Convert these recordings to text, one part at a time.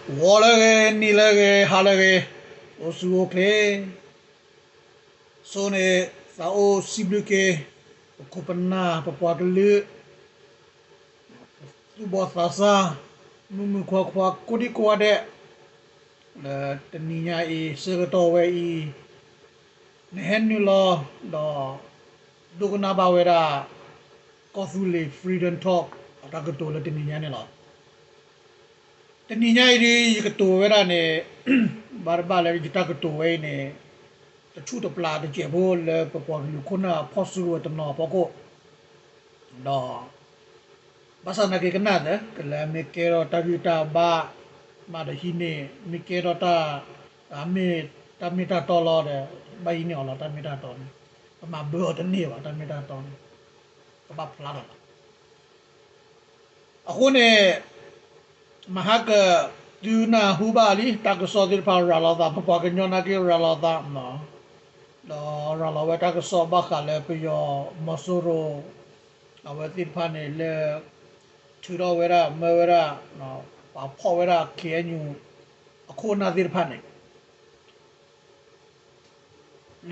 ဂီၤလၢအဂ့ၤ, နံၤလၢအဂ့ၤ, ဟါလၢအဂ့ၤ, အိၣ်ဆူၣ်အိၣ်ချ့, ဆိန့ၣ် သးအိၣ်စံးဘျုးက့ၤ ပခိၣ်ပနၢ် ပပှၤကလုာ် သူၣ်ဘီၣ်သးစၢ် မုၣ်မုၣ်ခွါခွါ ကိးဒံကိးဂၤဒဲး လၢတနံၤညါအံၤ ဆၢကတီၢ်ဝဲအံၤ နဟဲနုာ်လီၤဒီး ဒိကနၣ်ဘၣ်ဝဲဒၣ် ကီၢ်သူလ့ၤ Freedom Talk အတၢ်ကတိၤလၢတနံၤညါန့ၣ်လီၤ. တနံၤညါအံၤဒ် ယကတိၤဝဲဒၣ်န့ၣ် ဘၣ်တဘၣ်လၢယတၢ်ကတိၤဝဲအံၤန့ၣ် တဆူၣ်တပျၢ်တစဲးဖိလၢပပှၤကလုာ်ခိၣ်နၢ်ဖီၣ်စုကဝဲၤတနီၤအဖီခိၣ် ဒီး ဘၣ်ဆၣ်သနာ်က့ကနၣ်သ့ ကလဲၤမ့ၢ်ကဲထီၣ်တၢ်ဂံၢ်တၢ်ဘါ မးဒီးဟံးန့ၢ် မ့ၢ်ကဲထီၣ်တၢ် မ့ၢ်တၢ်မ့ၢ်တၢ်တီလီၤဒီး ဘၣ်ဟံးန့ၢ်အီၤလီၤ တၢ်မ့ၢ်တၢ်တီန့ၣ် ပမၤဘၢအီၤတန့ၢ်ဘၣ် တၢ်မ့ၢ်တၢ်တီန့ၣ် ကဘၣ်ဖျါထီၣ်လီၤ. အဃိန့ၣ် မဟါက သုနၢ်ဟူဘၣ်လံ တၢ်ကစီၣ်သ့ၣ်တဖၣ်ရၤလီၤသး ပပှၤကညီနာ်က့ရၤလီၤသး ဒီးရၤလီၤဝဲတၢ်ကစီၣ်ဘၣ်ဃးလၢပယီၤမီၤစိရိၤ အဝဲသ့ၣ်တဖၣ်န့ၣ်လၢ ထုးထီၣ်ဝဲဒၣ် မၢဝဲဒၣ် ပာ်ဖှိၣ်ဝဲဒၣ် ခ့ၣ်အဲၣ်ယူၣ် အခိၣ်အနၢ်သ့ၣ်တဖၣ်န့ၣ်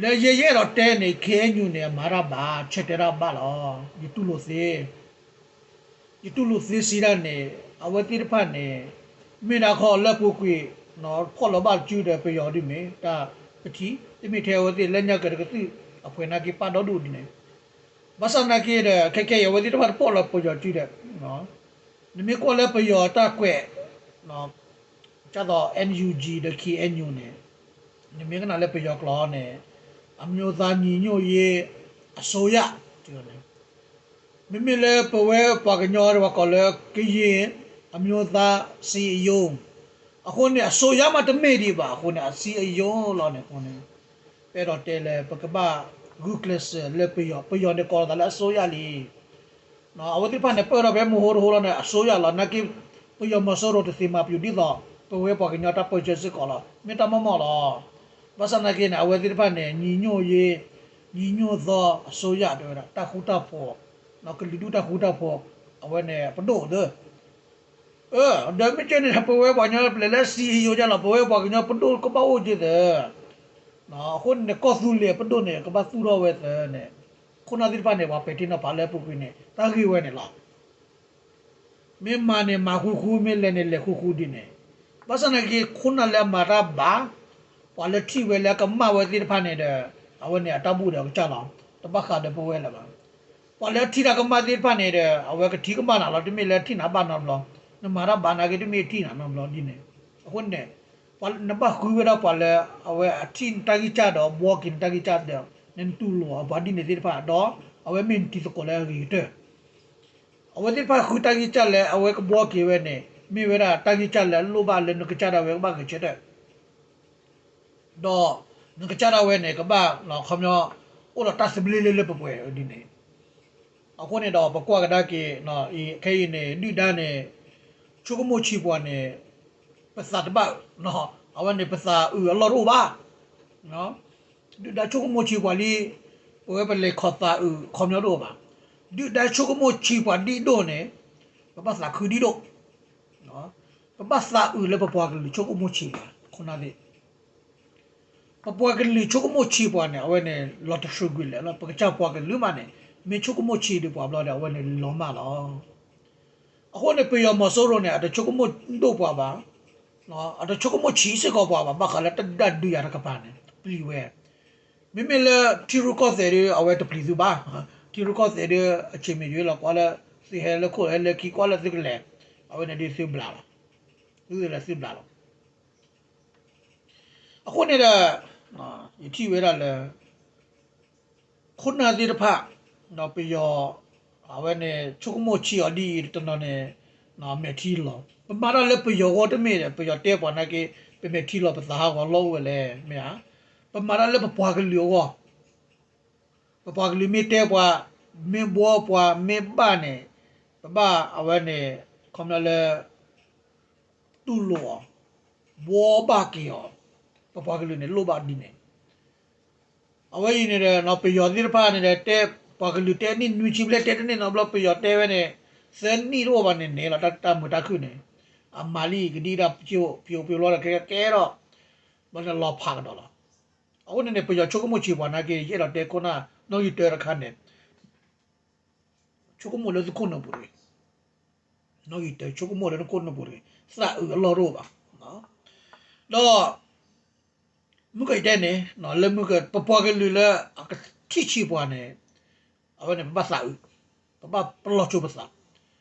လၢယဲယအဲၣ်ဒိးတဲန့ၣ် ခ့ၣ်အဲၣ်ယူၣ်န့ၣ် အမၤတၢ်ဘၣ် ဆၢတဲာ်တၢ်ဘၣ်လီၤ. ယတူၢ်လိာ်သ့ ယတူၢ်လိာ်သ့စံးဒၣ်န့ၣ် အဝဲသ့ၣ်တဖၣ်န့ၣ် မ့ၢ်ဒၣ်ခီလၢပူၤကွံာ် ဖီၣ်လီၤဘၣ်စုဒီးပယီၤဒ်မ့ၢ် တၢ်ပထံၣ် တမ့ၢ်ထဲအဝဲသ့ၣ်လၢညါက့ၤတကသုၣ် အဖှဲးနာ်က့ၤပာ်ဒီဒူၣ်ဒ်န့ၣ် ဘၣ်ဆၣ်နာ်က့ၤဒီး ခဲကဲအံၤအဝဲသ့ၣ်တဖၣ်တဖီၣ်လၢပယီၤစုဒီး နမ့ၢ်ကွၢ်လၢပယီၤတၢ်ကွဲး ဒ်သိး NUG ဒီး ခ့ၣ်အဲၣ်ယူၣ်န့ၣ် နမ့ၢ်ကနၣ်လၢပယီၤကျိာ်န့ၣ် အမျိုးသားညီညွတ်ရေးအစိုးရ န့ၣ် မ့မ့ၢ်လၢပဝဲပှၤကညီဒီးပှၤကိးလၢ ကရင်အမျိုးသားအစည်းအရုံး အဃိန့ၣ် အစိုးရမးတမ့ၢ်ဒံးဘၣ် အဃိန့ၣ် အစည်းအရုံးလီၤန့ၣ် အဃိန့ၣ် ပအဲၣ်ဒိးတဲလၢပကဘၣ်ဂုာ်ကျဲးစၢးလၢပယီၤ ပယီၤန့ၣ်ကိးလီၤသးလၢအစိုးရလံ အဝဲသ့ၣ်တဖၣ်န့ၣ် ပၢၢ်ထီၣ်ဖဲမဟိတဟိလီၤန့ၣ် အစိုးရလီၤ နာ်က့ ပယီၤမီၤစိရိၤတသ့မၤပယီၤဒ်သိး ပဝဲပှၤကညီတၢ်ပၢဆှၢစ့ၢ်ကီးလီၤ မ့ၢ်တၢ်မ့ၢ်မ့ၢ်လီၤ ဘၣ်ဆၣ်နာ်က့န့ၣ် အဝဲသ့ၣ်တဖၣ်န့ၣ် ညီညွတ်ရေး ညီညွတ်သောအစိုးရ တဲဝဲဒၣ် တၢ်ဃူတၢ်ဖိး ကလုာ်ဒူၣ်တၢ်ဃူတၢ်ဖိး အဝဲန့ၣ် ပဒိၣ်သၢ ဒီးမ့ၢ်ကဲန့ၣ် ပဝဲပှၤကညီပျဲၤလၢစံယိၤဒ်လီၤ ပဝဲပှၤကညီပဒိၣ်ကဘၣ်အိၣ်က့ၤသၢ အဃိန့ၣ် ကီၢ်သူလ့ၤပဒိၣ်န့ၣ် ကဘၣ်သူၣ်ထီၣ်ဝဲသၢန့ၣ် ခိၣ်နၢ်သ့ၣ်တဖၣ်န့ၣ် ပှၤပဲာ်ထံနီၤဖးလၢအပူၤကွံာ်န့ၣ် တၢ်ဂ့ၢ်ဝဲန့ၣ်လီၤ. မ့ၢ်မၤန့ၣ်မၤဃူဃူ မ့ၢ်လဲၤန့ၣ်လဲၤဃူဃူဒ်န့ၣ် ဘၣ်ဆၣ်နာ်က့ ခိၣ်နၢ်လၢအမၤတၢ်ဘၣ် ပှၤလၢထံၣ်ဝဲလၢအကမၣ်ဝဲသ့ၣ်တဖၣ်န့ၣ်ဒီး အဝဲန့ၣ်အတၢ်ဘူၣ်ဒီးအကစၢ်လီၤ တဘၣ်ဃးဒီးပဝဲလၢၤဘၣ်. ပှၤလၢထံၣ်တၢ်ကမၣ်သ့ၣ်တဖၣ်န့ၣ်ဒီး အဝဲကထံၣ်ကမၣ်နၤလီၤ တမ့ၢ်လၢထံၣ်နၤဘၣ်နီတဘျီ, နမၤတၢ်ဘၣ်နာ်က့တမ့ၢ်ထံၣ်နၤနီတဘျီဒ်န့ၣ်. အဃိန့ၣ် နဘၣ်ဃုဝဲဒၣ်ပှၤလၢ အဝဲအထံၣ်နတၢ်ဂံၢ်စၢ်ဒီး ဘှီက့ၤနတၢ်ဂံၢ်စၢ်ဒီး နတူၢ်လိာ်အပှၤဒ်န့ၣ်သ့ၣ်တဖၣ် ဒီးအဝဲမ့ၢ်နတံၤသကိးလၢအဂ့ၤကတၢၢ် အဝဲသ့ၣ်တဖၣ်ဃုတၢ်ဂံၢ်စၢ်လၢအဝဲကဘှီက့ၤဝဲန့ၣ် မ့ၢ်ဝဲဒၣ်တၢ်ဂံၢ်စၢ်လၢအလိၣ်ဘၣ်လၢနကစၢ်ဒၣ်ဝဲကဘၣ်ဂဲၤဆၢထၢၣ် ဒီးနကစၢ်ဒၣ်ဝဲန့ၣ် ကဘၣ်ခီပညီ အိၣ်ဒီးတၢ်သဘျ့လၢလၢပှဲၤပှဲၤဒ်န့ၣ်. အဃိန့ၣ်ဒီး ပကွၢ်ကဒါက့ၤ ခဲအံၤန့ၣ် ဒုၣ်ဒါန့ၣ် ဆိကမိၣ်ဆံးပှၤန့ၣ် ပသးတဘၣ်အုး, အဝဲန့ၣ် ပသးအုးအလီၢ်တအိၣ်ဘၣ်. ဒုၣ်ဒါဆိကမိၣ်ဆံးပှၤလံ, ပဝဲပလဲၤခီၣ်သးအုးခီပညီတအိၣ်ဘၣ်. ဒုၣ်ဒါဆိကမိၣ်ဆံးပှၤဒ်ဒိၣ်န့ၣ် ပဘၣ်သးခုဒ်ဒိၣ်, ပဘၣ်သးအုးလၢပပှၤကလုာ်ဆိကမိၣ်ဆံးပှၤ ခိၣ်နၢ်သ့ၣ် ပပှၤကလုာ်ဆိကမိၣ်ဆံးပှၤန့ၣ် အဝဲန့ၣ် လီၤတဆှုးကွံာ်လဲၣ်လီၤ. ပကစၢ်ပှၤကလုာ်မးန့ၣ် မ့ၢ်ဆိကမိၣ်ဆံးဒံးပှၤဘျီဒီး အဝဲန့ၣ်လီၤမၢ်လီၤ. အဃိန့ၣ် ပယီၤမီၤစိရိၤန့ၣ် အတဆိကမိၣ်ဒိၣ်ပှၤဘၣ်, အတဆိကမိၣ်ဆံးစ့ၢ်ကီးပှၤဘၣ်, ဘၣ်ဃးလၢတၢ်ဒုးယၤတကပၤန့ၣ် ပျံၤဝဲ. မ့မ့ၢ်လၢထံရူၢ်ကီၢ်သဲးဒီး အဝဲတပျံၤသုဘၣ်. ထံရူၢ်ကီၢ်သဲးဒီး အဆ့ၣ်မ့ၢ်ယွ့လီၤ ကွၢ်လၢသုဟဲလၢခိၣ်ဟဲလၢခံ ကွၢ်လၢသုကလဲၤ, အဝဲန့ၣ်ဒ်သုဘျးလီၤ, သုလဲၤသုဘျးလီၤ. အဃိန့ၣ်ဒီး ယထံၣ်ဝဲဒၣ်လၢ ခိၣ်နၢ်သ့ၣ်တဖၣ် ပယီၤ အဝဲန့ၣ် ဆိကမိၣ်ဆံးအီၤဒ်အံၤတနီၤန့ၣ် မဲာ်ထံလီၤ. ပမၤတၢ်လၢပယီၤအဂီၢ်တမ့ၢ် ပယီၤတဲပှၤနာ်က့ ပမဲာ်ထံလီၤ ပသးဟးဂီၤလီၢ်အိၣ်ဝဲလဲၣ် မ့ၢ်ဧါ. ပမၤတၢ်လၢပပှၤကလုာ်အဂီၢ် ပပှၤကလုာ်မ့ၢ်တဲပှၤ မ့ၢ်ဘှီပှၤ မ့ၢ်ဘၣ်န့ၣ် ပဘၣ်အဝဲန့ၣ် ခီပညီလၢ တူၢ်လိာ်အီၤ ဘှီဘၣ်က့ၤအီၤ ပပှၤကလုာ်န့ၣ်လိၣ်ဘၣ်ဒ်န့ၣ်. အဝဲအံၤန့ၣ်ဒီး ပယီၤသ့ၣ်တဖၣ်န့ၣ်ဒီး တဲပှၤကလုာ်တဲန့ၢ်နွံဆံဘျဲၣ် တဲတန့ၢ်နီတဘျီ ပယီၤတဲဝဲန့ၣ် သၢနံၣ်တအိၣ်ဘၣ်န့ၣ် နဲလီၤတၢ်မုာ်တၢ်ခုၣ်န့ၣ်. အမၤလံကဒံကဒါ ပျိပျိလီၤဒီး ကဲကဲဒီး ဘၣ်န့ၣ်လီၤဖးကဒီးလီၤ. အဃိန့ၣ်န့ၣ် ပယီၤဆိကမိၣ်ဆံးပှၤနာ်က့ ယအဲၣ်ဒိးတဲခိၣ်နၢ် နီၣ်ဂံၢ်တၢတခါန့ၣ် ဆိကမိၣ်လၢသုခိၣ်နူာ်ပူၤတဂ့ၤ, နီၣ်ဂံၢ်တၢဆိကမိၣ်လၢနခိၣ်နူာ်ပူၤတဂ့ၤ, သးအုးအလီၢ်တအိၣ်ဘၣ်. ဒီး မုၢ်ကယတဲန့ၣ် လၢမုၢ်က ပပှၤကလုာ်လၢအကထံၣ်ဆံးပှၤန့ၣ် အဝဲန့ၣ် ပဘၣ်သးအုး, ပဘၣ်ပလီၢ်ဆိပသး,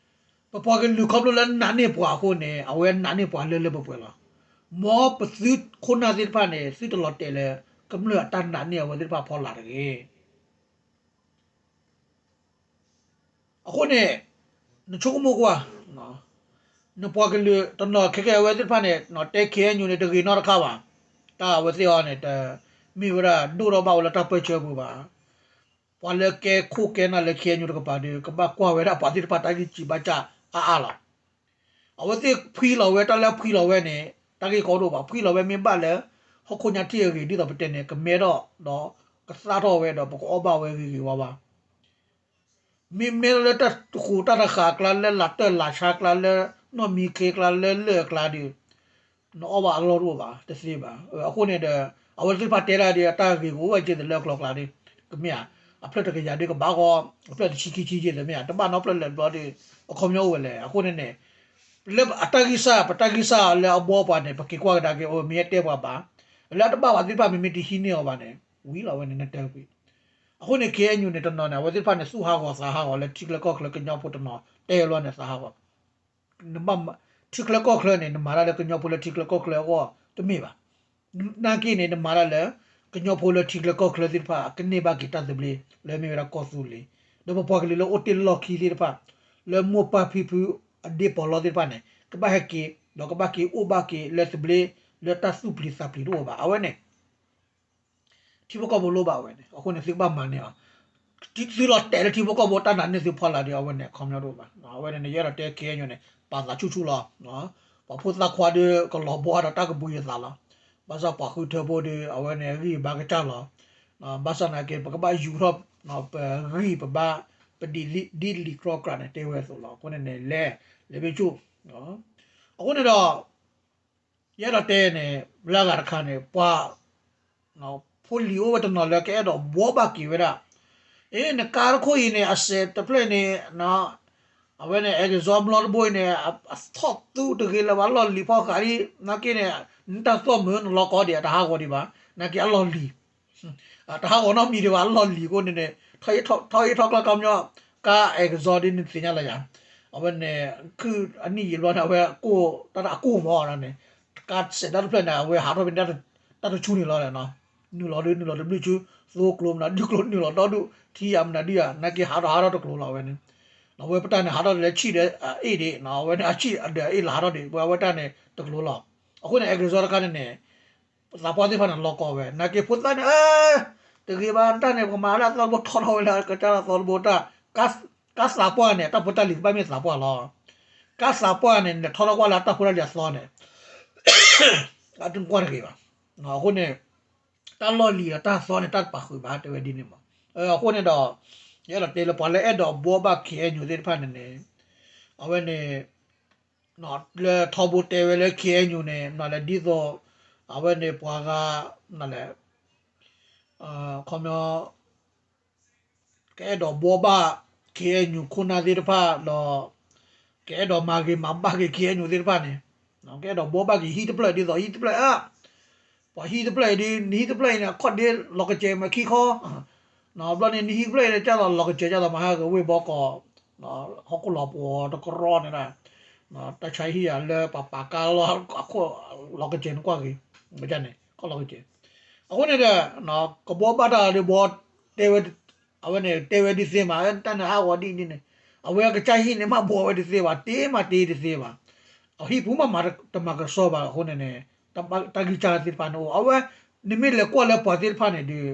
ပပှၤကလုာ်ခီဖျိလၢနာ်န့ၢ်ပှၤအဃိန့ၣ် အဝဲနာ်န့ၢ်ပှၤလၢလၢပှဲၤပှဲၤလီၤ. မ်ပသုခိၣ်နၢ်သ့ၣ်တဖၣ်န့ၣ် သုတလီၤတဲာ်လၢ ကမျၢၢ်အတၢ်နာ်န့ၢ်အဝဲသ့ၣ်တဖၣ်ဖီလာ်တဂ့ၤ. အဃိန့ၣ် နဆိကမိၣ်ကွၢ်, နပှၤကလုာ်တနီၤခဲကဲအဝဲသ့ၣ်တဖၣ်န့ၣ် တဲ ခ့ၣ်အဲၣ်ယူၣ် န့ၣ် တဂ့ၤနီတခါဘၣ်. တၢ်အဝဲသ့ၣ်အီၤန့ၣ် တမ့ၢ်ဝဲဒၣ်ဒိၣ်ထီၣ်ဘၣ်ဝဲလၢတၢ်ပၢၢ်ဆၢပူၤဘၣ်. ပှၤလၢကဲခိၣ်ကဲနၢ်လၢ ခ့ၣ်အဲၣ်ယူၣ် တကပၤဒီး ကဘၣ်ကွၢ်ဝဲဒၣ်ပှၤသ့ၣ်တဖၣ်တၢ်ဂံၢ်စံးဘၣ်စၢ်အါအါလီၤ. အဝဲသ့ၣ်ဖှံလီၤဝဲ တၢ်လၢဖှံလီၤဝဲန့ၣ် တၢ်ဂ့ၢ်ကီဒိၣ်ဘၣ်. ဖှံလီၤဝဲမ့ၢ်ဘၣ်လၢ ဟီၣ်ခိၣ်ညါထံၣ်အဂ့ၤ ဒ်သိးပတဲန့ၣ် ကမဲထီၣ်ဒီး ကသၣ်ထီၣ်ဝဲဒီး ပကအီၣ်ဘၣ်ဝဲဂ့ၤဂ့ၤဝါဝါ မ့မ့ၢ်လၢတၢ်တဃူးတၢ်တဃာ်အကျါ လၢလၤတၢၢ်လၤဆါအကျါ လၢနီၢ်မံခ့အကျါ လၢလၢၢ်အကျါဒီး နအီၣ်ဘၣ်အလီၢ်တအိၣ်ဘၣ် တသ့ဘၣ်. အဃိန့ၣ်ဒီး အဝဲသ့ၣ်တဖၣ်တဲဒၣ်ဒီး အတၢ်ဂ့ၢ်ကအိၣ်ဝဲက့ၤသလၢအကျိၤအကျဲဒီး ကမ့ၢ်ဧါ, အဖျၢၣ်တကယၤဒီးကဘၣ်ဂီၢ် အဖျၢၣ်တဆံခံဆံက့ၤသ့မ့ၢ်ဧါ, တဘၣ်နီတဖျၢၣ်လၢာ်ဘျီဒီး အခီပညီအိၣ်ဝဲလဲၣ်. အဃိန့ၣ်န့ၣ် လၢအတၢ်ဂံၢ်စၢ် ပတၢ်ဂံၢ်စၢ်လၢအဘှီပှၤန့ၣ် ပက့ၤကွၢ်ကဒါက့ၤ အဝဲမ့ၢ်တဲပှၤဘၣ်, လၢအတဘၣ်ပှၤသ့ၣ်တဖၣ် မ့မ့ၢ်တဟံးန့ၢ်အီၤဘၣ်န့ၣ် ဝံၤလီၤဝဲန့ၣ် နတဲကွံာ်. အဃိန့ၣ် ခ့ၣ်အဲၣ်ယူၣ် န့ၣ် တနီၤန့ၣ် အဝဲသ့ၣ်တဖၣ်န့ၣ် သူၣ်ဟးဂီၤသးဟးဂီၤလၢထံချၢကီၢ်ချၢ ကညီဖိတနီၤ တဲလီၤန့ၣ် သးဟးဂီၤ နဘၣ်မၤ ထံချၢကီၢ်ချၢန့ၣ် နမၤတၢ်လၢကညီဖိလၢထံချၢကီၢ်ချၢအဂီၢ် တမ့ၢ်ဘၣ်. နာ်က့န့ၣ် နမၤတၢ်လၢ ကညီဖိလၢထံချၢကီၢ်ချၢသ့ၣ်တဖၣ် ကန့ၢ်ဘၣ်က့ၤတၢ်သဘျ့ လၢမ့ၢ်ဝဲဒၣ်ကီၢ်သူလ့ၤ, ဒီးပပှၤကလုာ်လၢအိၣ်တ့ၢ်လီၢ်ခံသ့ၣ်တဖၣ် လၢမိၢ်ပၢ်ဖံဖုအဒ့ပီးလီသ့ၣ်တဖၣ်န့ၣ် ကဘၣ်ဟဲက့ၤ ဒီးကဘၣ်က့ၤအိၣ်ဘၣ်က့ၤလၢသဘျ့ လၢတၢ်သူၣ်ပျံၤသးပျံၤတအိၣ်ဘၣ်. အဝဲန့ၣ် ထံဖိကီၢ်ဖိလိၣ်ဘၣ်ဝဲန့ၣ် အဃိန့ၣ် သုကဘၣ်မၤန့ၢ်အီၤ, သုလီၤတဲာ်လၢထံဖိကီၢ်ဖိတၢ်နာ်န့ၢ်သုဖီလာ်ဒီး အဝဲန့ၣ် အခီပညီတအိၣ်ဘၣ်. အဝဲန့ၣ် ယအဲၣ်ဒိးတဲ ခ့ၣ်အဲၣ်ယူၣ် န့ၣ် ပာ်သးဆူၣ်ဆူၣ်လီၤ. ပှၤဖိသၣ်ခွါဒီး ကလီၤဘှီဒီးတၢ်ကဘှံးယသးလီၤ. ဘၣ်ဆၣ်ပှၤဃုထၢဖိဒီး အဝဲန့ၣ် ဂံၢ်ဘါကစၢ်လီၤ. ဘၣ်ဆၣ်နာ်က့ ပကဘၣ်ယူၤထီၣ် ပဂံၢ်ပဘါ ပဒ်လံာ်ကြီကြၢ်န့ၣ် တဲဝဲအသိးလီၤ. အဃိန့ၣ်န့ၣ် လဲၤ လဲၤဘၣ်ဆူၣ် အဃိန့ၣ်ဒီး ယအဲၣ်ဒိးတဲန့ၣ် လၢအဂၤတခါန့ၣ် ပှၤ ဖိလံၤအိၣ်ဝဲတနီၤလၢကအဲၣ်ဒိးဘှီဘၣ်က့ၤဝဲဒၣ်, အ့ နကါတခိၣ်အံၤန့ၣ် အစဲးတဖျၢၣ်န့ၣ် အဝဲန့ၣ် အဲကစီဘျီတဘိအံၤန့ၣ် အထီၣ်သူတဂ့ၤလၢၤဘၣ် အလီၢ်လံၤဖီဃးလံ, နာ်က့န့ၣ် နတၢ်သီၣ်မုာ်နလီၤကီဒံး အတဟးဂီၤဒံးဘၣ်, နာ်က့အလီၢ်လံၤ တဟးဂီၤနီတမံၤဒံးဘၣ် အလီၢ်လံၤအဃိန့ၣ်န့ၣ် ထီၣ်အ့ၣ်ထီၣ်ကျါကျါ ခီပညီ ကါအဲကစီဒ်န့ၣ်သ့ၣ်ညါလၢယၤ, အဝဲန့ၣ် ခုၣ်အနံၣ်ယံာ်ဘျီန့ၣ် အဝဲကိၢ်တၢ်တၢ်အကိၢ်မးန့ၣ်, ကါစဲးတၢ်တဖျၢၣ်န့ၣ် အဝဲဟးထီၣ်ဖဲန့ၣ် တၢ်တဆူန့ၣ်လီၤ, နုာ်လီၤဒုးနုာ်လီၤတဘျုးဆူ သိကျိၤမနုၤဒုးကျိၤနုာ်လီၤဒီဒူၣ် ထံယၤမနုၤဒုးယၤ နာ်က့ဟးထီၣ်ဟးထီၣ်တကျိၤလီၤ အဝဲန့ၣ်, အဝဲပတၢ်န့ၣ် ဟးထီၣ်လၢဆံၣ်ဒီးအအ့ၣ်ဒံး အဝဲန့ၣ် အဆံၣ်အဒၢးအ့ၣ်လၢဟးထီၣ်ဒံး ပဝဲတၢ်န့ၣ်တကျိၤလီၤ. အဃိန့ၣ် အဲကစီတခါန့ၣ်န့ၣ် သးပှၢ်သ့ၣ်တဖၣ်န့ၣ် လီၤကီဝဲ နာ်က့ဖိသၣ်န့ၣ် အၢ တဂ့ၤဘၣ် တၢ်န့ၣ် ပကမၤလၢအသီတဘိ ထီထီၣ်ဝဲလၢကစၢ်လၢအသီတဘိတၢ်, ကါသးပှၢ်န့ၣ် တၢ်ဖိတၢ်လံၤကဘၣ်မ့ၢ်သးပှၢ်လီၤ. ကါသးပှၢ်န့ၣ် နထီထီၣ်ကွၢ်လၢတၢ်ဖိတၢ်လံၤအသီန့ၣ် အတကွၢ်တဂ့ၤဘၣ်. အဃိန့ၣ် တၢ်လီၢ်လံၤဒီးတၢ်သီန့ၣ် တၢ်တပာ်ဃုာ်ဘၣ် တဲဝဲဒ်န့ၣ်မး. အဃိန့ၣ်ဒီး ယအဲၣ်ဒိးတဲလၢပှၤလၢအဲၣ်ဒိးဘှီဘၣ် ခ့ၣ်အဲၣ်ယူၣ် သ့ၣ်တဖၣ်န့ၣ်န့ၣ် အဝဲန့ၣ် လၢထီဘိတဲဝဲလၢ ခ့ၣ်အဲၣ်ယူၣ် န့ၣ် မနုၤလဲၣ် ဒ်သိး အဝဲန့ၣ်ပှၤဂၤ မနုၤလဲၣ် ခီပညီ ကအဲၣ်ဒိးဘှီဘၣ် ခ့ၣ်အဲၣ်ယူၣ် ခိၣ်နၢ်သ့ၣ်တဖၣ်ဒီး ကအဲၣ်ဒိးမၤဂ့ၤမၤဘၣ်က့ၤ ခ့ၣ်အဲၣ်ယူၣ် သ့ၣ်တဖၣ်န့ၣ် ကအဲၣ်ဒိးဘှီဘၣ်က့ၤဟံၣ်တဖျၢၣ် ဒ်သိးဟံၣ်တဖျၢၣ်အ ပှၤဟံၣ်တဖျၢၣ်အံၤဒ် နဟံၣ်တဖျၢၣ်အံၤန့ၣ် အခီၣ်ဒ့လီၤကစဲၤမးခံခီ ဘျီန့ၣ် နဟံၣ်တဖျၢၣ်အံၤန့ၣ် ကၢ်သိးလီၤကစဲၤကၢ်သိးမၤဟါဂ့ၤဝ့ၢ်ဘီကီး ဟီၣ်ခိၣ်လီၤပှီၤတကရီန့ၣ်ဒၣ် တၢ်ဆါဟံၣ်ယၤလၢပပာ်ကါလီၤ အခိၣ်လီၤကစဲၤနကွၢ်ဂ့ၤ န့ၣ် ခီၣ်လီၤကစဲၤ အဃိန့ၣ်ဒီး ကဘှီဘၣ်တၢ်ဒီးဘှီ တဲဝဲ အဝဲန့ၣ် တဲဝဲဒ်သ့မး တၢ်န့ၣ်ဟးဂီၤဒ်န့ၣ် အဝဲအကစၢ်ဟံၣ်န့ၣ် မ့ၢ်ဘှီဝဲဒ်သ့ဘၣ် တ့မးတ့ဒ်သ့ဘၣ် အဟံၣ်ပူၤမးမၤတမၤကဆှီဘၣ်အဃိန့ၣ်န့ၣ် တၢ်ဂံၢ်စၢ်သ့ၣ်တဖၣ်န့ၣ်အိၣ် အဝဲ နမ့ၢ်လဲၤကွၢ်လၢပှၤသ့ၣ်တဖၣ်န့ၣ်ဒီး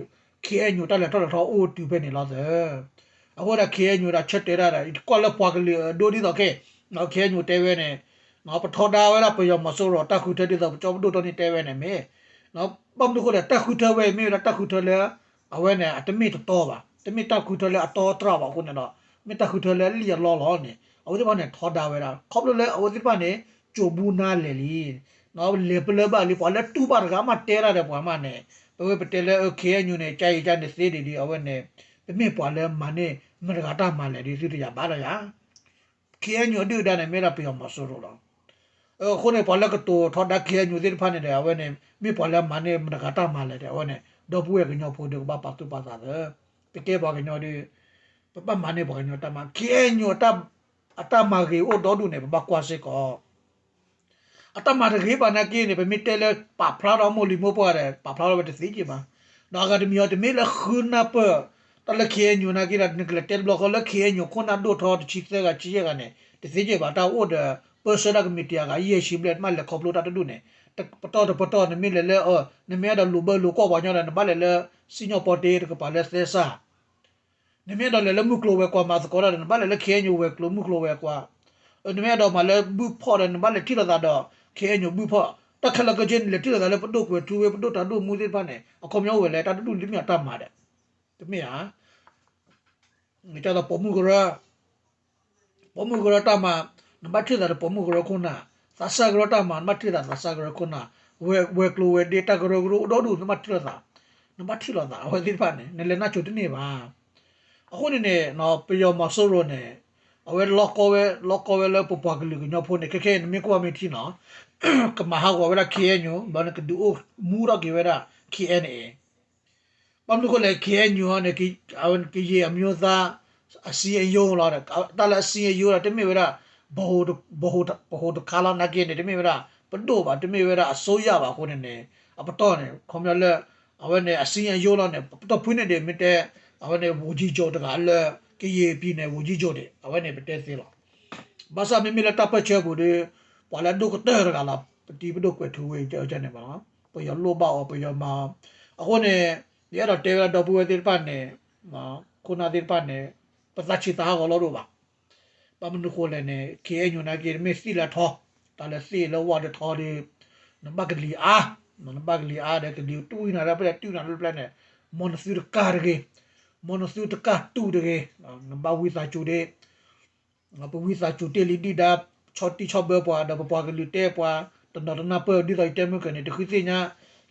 ခ့ၣ်အဲၣ်ယူၣ် တၢ်လဲၤထီၣ်လဲၤထီအိၣ်တုၤဖဲန့ၣ်လီၤသၢ အဃိဒီး ခ့ၣ်အဲၣ်ယူၣ် ဒီးဆၢတဲာ်ဒၣ်ဒီး ကွၢ်လၢပှၤကလုာ်အဒိဒ်သိးခဲ ခ့ၣ်အဲၣ်ယူၣ် တဲဝဲန့ၣ် ပထီဒါဝဲဒၣ်ပယီၤမီၤစိရိၤတၢ်ဃုထၢဒ်သိးပကၠီပဒိၣ်တီန့ၣ်တဲဝဲန့ၣ်မ့ၢ် ဘၣ်မနုၤအဃိလဲၣ် တၢ်ဃုထၢဝဲအံၤမ့ၢ်ဝဲဒၣ်တၢ်ဃုထၢလၢ အဝဲန့ၣ် အတမ့ၢ်တတီဘၣ် တမ့ၢ်တၢ်ဃုထၢလၢအတီအတြၢ်ဘၣ်အဃိန့ၣ်ဒီး မ့ၢ်တၢ်ဃုထၢလၢအလံၣ်အလီလီၤန့ၣ် အဝဲသ့ၣ်တဖၣ်န့ၣ် ထီဒါဝဲဒၣ် ခီဖျိလၢအဝဲသ့ၣ်တဖၣ်န့ၣ် ကၠိၤဘူနါလဲၣ်လံ, လဲၤပလၢၢ်ဘၣ်လံ, ပှၤလၢတူၢ်ဘၣ်တဂၤမးတဲတၢ်ဒီးပှၤမးန့ၣ်, ပဝဲပတဲလၢ KNU န့ၣ် ကယံကန့ၣ်သ့ဒံးဒီး အဝဲန့ၣ် ပမ့ၢ်ပှၤလၢမၤန့ၢ်မတဂၤတၢ်မၤလဲၣ်ဒီး သုတယၤဘၣ်လီၤယၤ KNU အဒုၣ်အဒါန့ၣ် မ့ၢ်ဒၣ်ပယီၤမီၤစိရိၤလီၤ. အဃိန့ၣ် ပှၤလၢကတိၤထီဒါ KNU သ့ၣ်တဖၣ်န့ၣ်ဒီး အဝဲန့ၣ် မ့ၢ်ပှၤလၢမၤန့ၢ်မတဂၤတၢ်မၤလဲၣ်ဒီး အဝဲန့ၣ် ဒီပုၢ်ဝဲၢ်ကညီဖိဒီး ကဘၣ်ပာ်သူၣ်ပာ်သးသၢ, ပကဲပှၤကညီဒီး ပဘၣ်မၤန့ၢ်ပှၤကညီတၢ်မၤ, KNU အတၢ်မၤဂ့ၤအိၣ်ဒီဒူၣ်န့ၣ် ပဘၣ်ကွၢ်စ့ၢ်ကီး အတၢ်မၤတဂ့ၤဘၣ်နာ်က့န့ၣ် ပမ့ၢ်တဲလၢပာ်ဖျါထီၣ်မိၢ်လံၤမိၢ်ပှၢ်ဒီး ပာ်ဖျါထီၣ်ဝဲတသ့က့ၤဘၣ်. ဒီးအဂၤတမံၤအံၤ တမ့ၢ်လၢဃုနၢ်ပၢၢ် တၢ်လၢ KNU နာ်က့ဒီး နကလဲၤတဲတဘျီဃီလၢ KNU ခိၣ်နၢ်ဒိၣ်ထီၣ်တဆံသၢဂၤ ဆံယဲၢ်ဂၤန့ၣ် တသ့က့ၤဘၣ်. တၢ်အိၣ်ဒီး ပၢဆှၢတၢ်ကမံးတံာ်အဂၤ ယဲၢ်ဆံဘျဲၣ် မ့ၢ်လဲၤခီဖျိတၢ်တဒူၣ်န့ၣ် ပတီၢ်တပတီၢ် နမ့ၢ်လဲၤလၢ နမ့ၢ်အဲၣ်ဒိးလိာ်ဘၢလိာ်ကွီၢ်ပှၤကညီဒီး နဘၣ်လဲၤလၢ စံၣ်ညီၣ်ပီတ့တကပၤလၢသဲစး နမ့ၢ်အဲၣ်ဒိးလဲၤလၢမုၢ်ကျိၤဝဲၤကွာ်မၤသကိးတၢ်ဒီး နဘၣ်လဲၤလၢ KNU ဝဲၤကျိၤမုၢ်ကျိၤဝဲၤကွာ်, နမ့ၢ်အဲၣ်ဒိးမၤလၢဘုၣ်ဖီၣ်ဒီး နဘၣ်လဲၤထံၣ်လိာ်သးဒီး KNU ဘုၣ်ဖီၣ်, တၢ်ခဲလၢာ်ခဲဆ့န့ၣ် လဲၤထံၣ်လိာ်သးလၢပဒိၣ်ကွဲၤထူဝ့ ပဒိၣ်တၢ်ဒိၣ်မူသ့ၣ်တဖၣ်န့ၣ် အခီပညီအိၣ်ဝဲလဲၣ် တၢ်တဒူၣ်လၢမ့ၢ်အတၢ်မၤဒီး တမ့ၢ်ဧါ. ဒ်သိးပိာ်မုၣ်ကရၢ ပိာ်မုၣ်ကရၢတၢ်မၤ နဘၣ်ထံၣ်လိာ်သးဒီးပိာ်မုၣ်ကရၢခိၣ်နၢ်, သးစၢ်ကရၢတၢ်မၤ နဘၣ်ထံၣ်လိာ်သးသးစၢ်ကရၢခိၣ်နၢ်, ဝဲၤကျိၤဝဲၤဒ့တၢ်ကရၢကရိအိၣ်ဒီဒူၣ် နဘၣ်ထံၣ်လိာ်သး, နဘၣ်ထံၣ်လိာ်သး အဝဲသ့ၣ်တဖၣ်န့ၣ် နလဲၤနၢ်စိၤတန့ၢ်ဘၣ်. အဃိန့ၣ်န့ၣ် ပယီၤမီၤစိရိၤန့ၣ် အဝဲလီၤကီဝဲ လီၤကီဝဲလၢပပှၤကလုာ်ကညီဖိန့ၣ် ခဲခဲအံၤ နမ့ၢ်ကွၢ်မ့ၢ်ထံနီၤ ကမၤဟးဂီၤဝဲဒၣ် KNU ဘျီန့ၣ် ကဒုးအိၣ်မူထီၣ်က့ၤဝဲဒၣ် KNA ဘၣ်မနုၤဃိလဲၣ် KNU န့ၣ် ကယဲၢ်အမျိုးသား အစည်းအရုံးလီၤ. တၢ်လၢအစည်းအရုံးလီၤ တမ့ၢ်ဝဲဒၣ် ပဟိတခါလီၤနာ်က့န့ၣ် တမ့ၢ်ဝဲဒၣ် ပဒိၣ်ဘၣ် တမ့ၢ်ဝဲဒၣ်အစိုးရဘၣ်အဃိန့ၣ်န့ၣ် အပတီၢ်န့ၣ် ခီပညီလၢ အဝဲန့ၣ် အစည်းအရုံးလီၤန့ၣ် ပတီၢ်ဖုန့ၣ်ဒ်မ့ၢ်တဲ အဝဲန့ၣ် ဝန်ကြီးချုပ် တဂၤလၢ ကယဲၢ် ပြည်နယ် ဝန်ကြီးချုပ် ဒ် အဝဲန့ၣ် ပတဲသ့လီၤ. ဘၣ်ဆၣ်မ့မ့ၢ်လၢတၢ်ပၢၢ်ဆၢပူၤဒီး ပှၤလၢအဒိၣ်ကတၢၢ်တဂၤလီၤ ပတံၤပဒိၣ်ကွဲၤထူဝ့ ကန့ၣ်မး ပယီၤလိၣ်ဘၣ်အီၤ ပယီၤမၤအီၤ အဃိန့ၣ် ယအဲၣ်ဒိးတဲဝဲဒၣ်ဒီပုၢ်ဝဲၢ်သ့ၣ်တဖၣ်န့ၣ် ခိၣ်နၢ်သ့ၣ်တဖၣ်န့ၣ် ပသးဆံးသးဟးဂီၤလီၤဒိၣ်ဘၣ်. ဘၣ်မနုၤဃိလဲၣ်န့ၣ် KNU နာ်က့ တမ့ၢ်သ့ၣ်လၢထီ တၢ်လၢသ့ၣ်လၢဝၣ်ဒီးထီဒီး နဘၣ်ကလံၤအါ နဘၣ်ကလံၤအါဒီး ကလံၤတူၢ်နၤလၢပျဲၢ် တူၢ်နၤလၢပျဲၢ်န့ၣ် မ်နသုတကၢ်တဂ့ၤ, မ်နသုတကၢ်တူၢ်တဂ့ၤ, နဘၣ်ဝံသးစူၤဒ့ ပဝံသးစူၤတ့ၢ်လံဒုၣ်ဒါ ဆီၣ်တံၢ်ဆီၣ်ဘၢပှၤ ဒီးပပှၤကလုာ်တဲပှၤ တနီၤတနၢ်ပၢၢ် ဒ်သိးယတဲမုၢ်ကၢၢ်န့ၣ် တဃုသ့ၣ်ညါ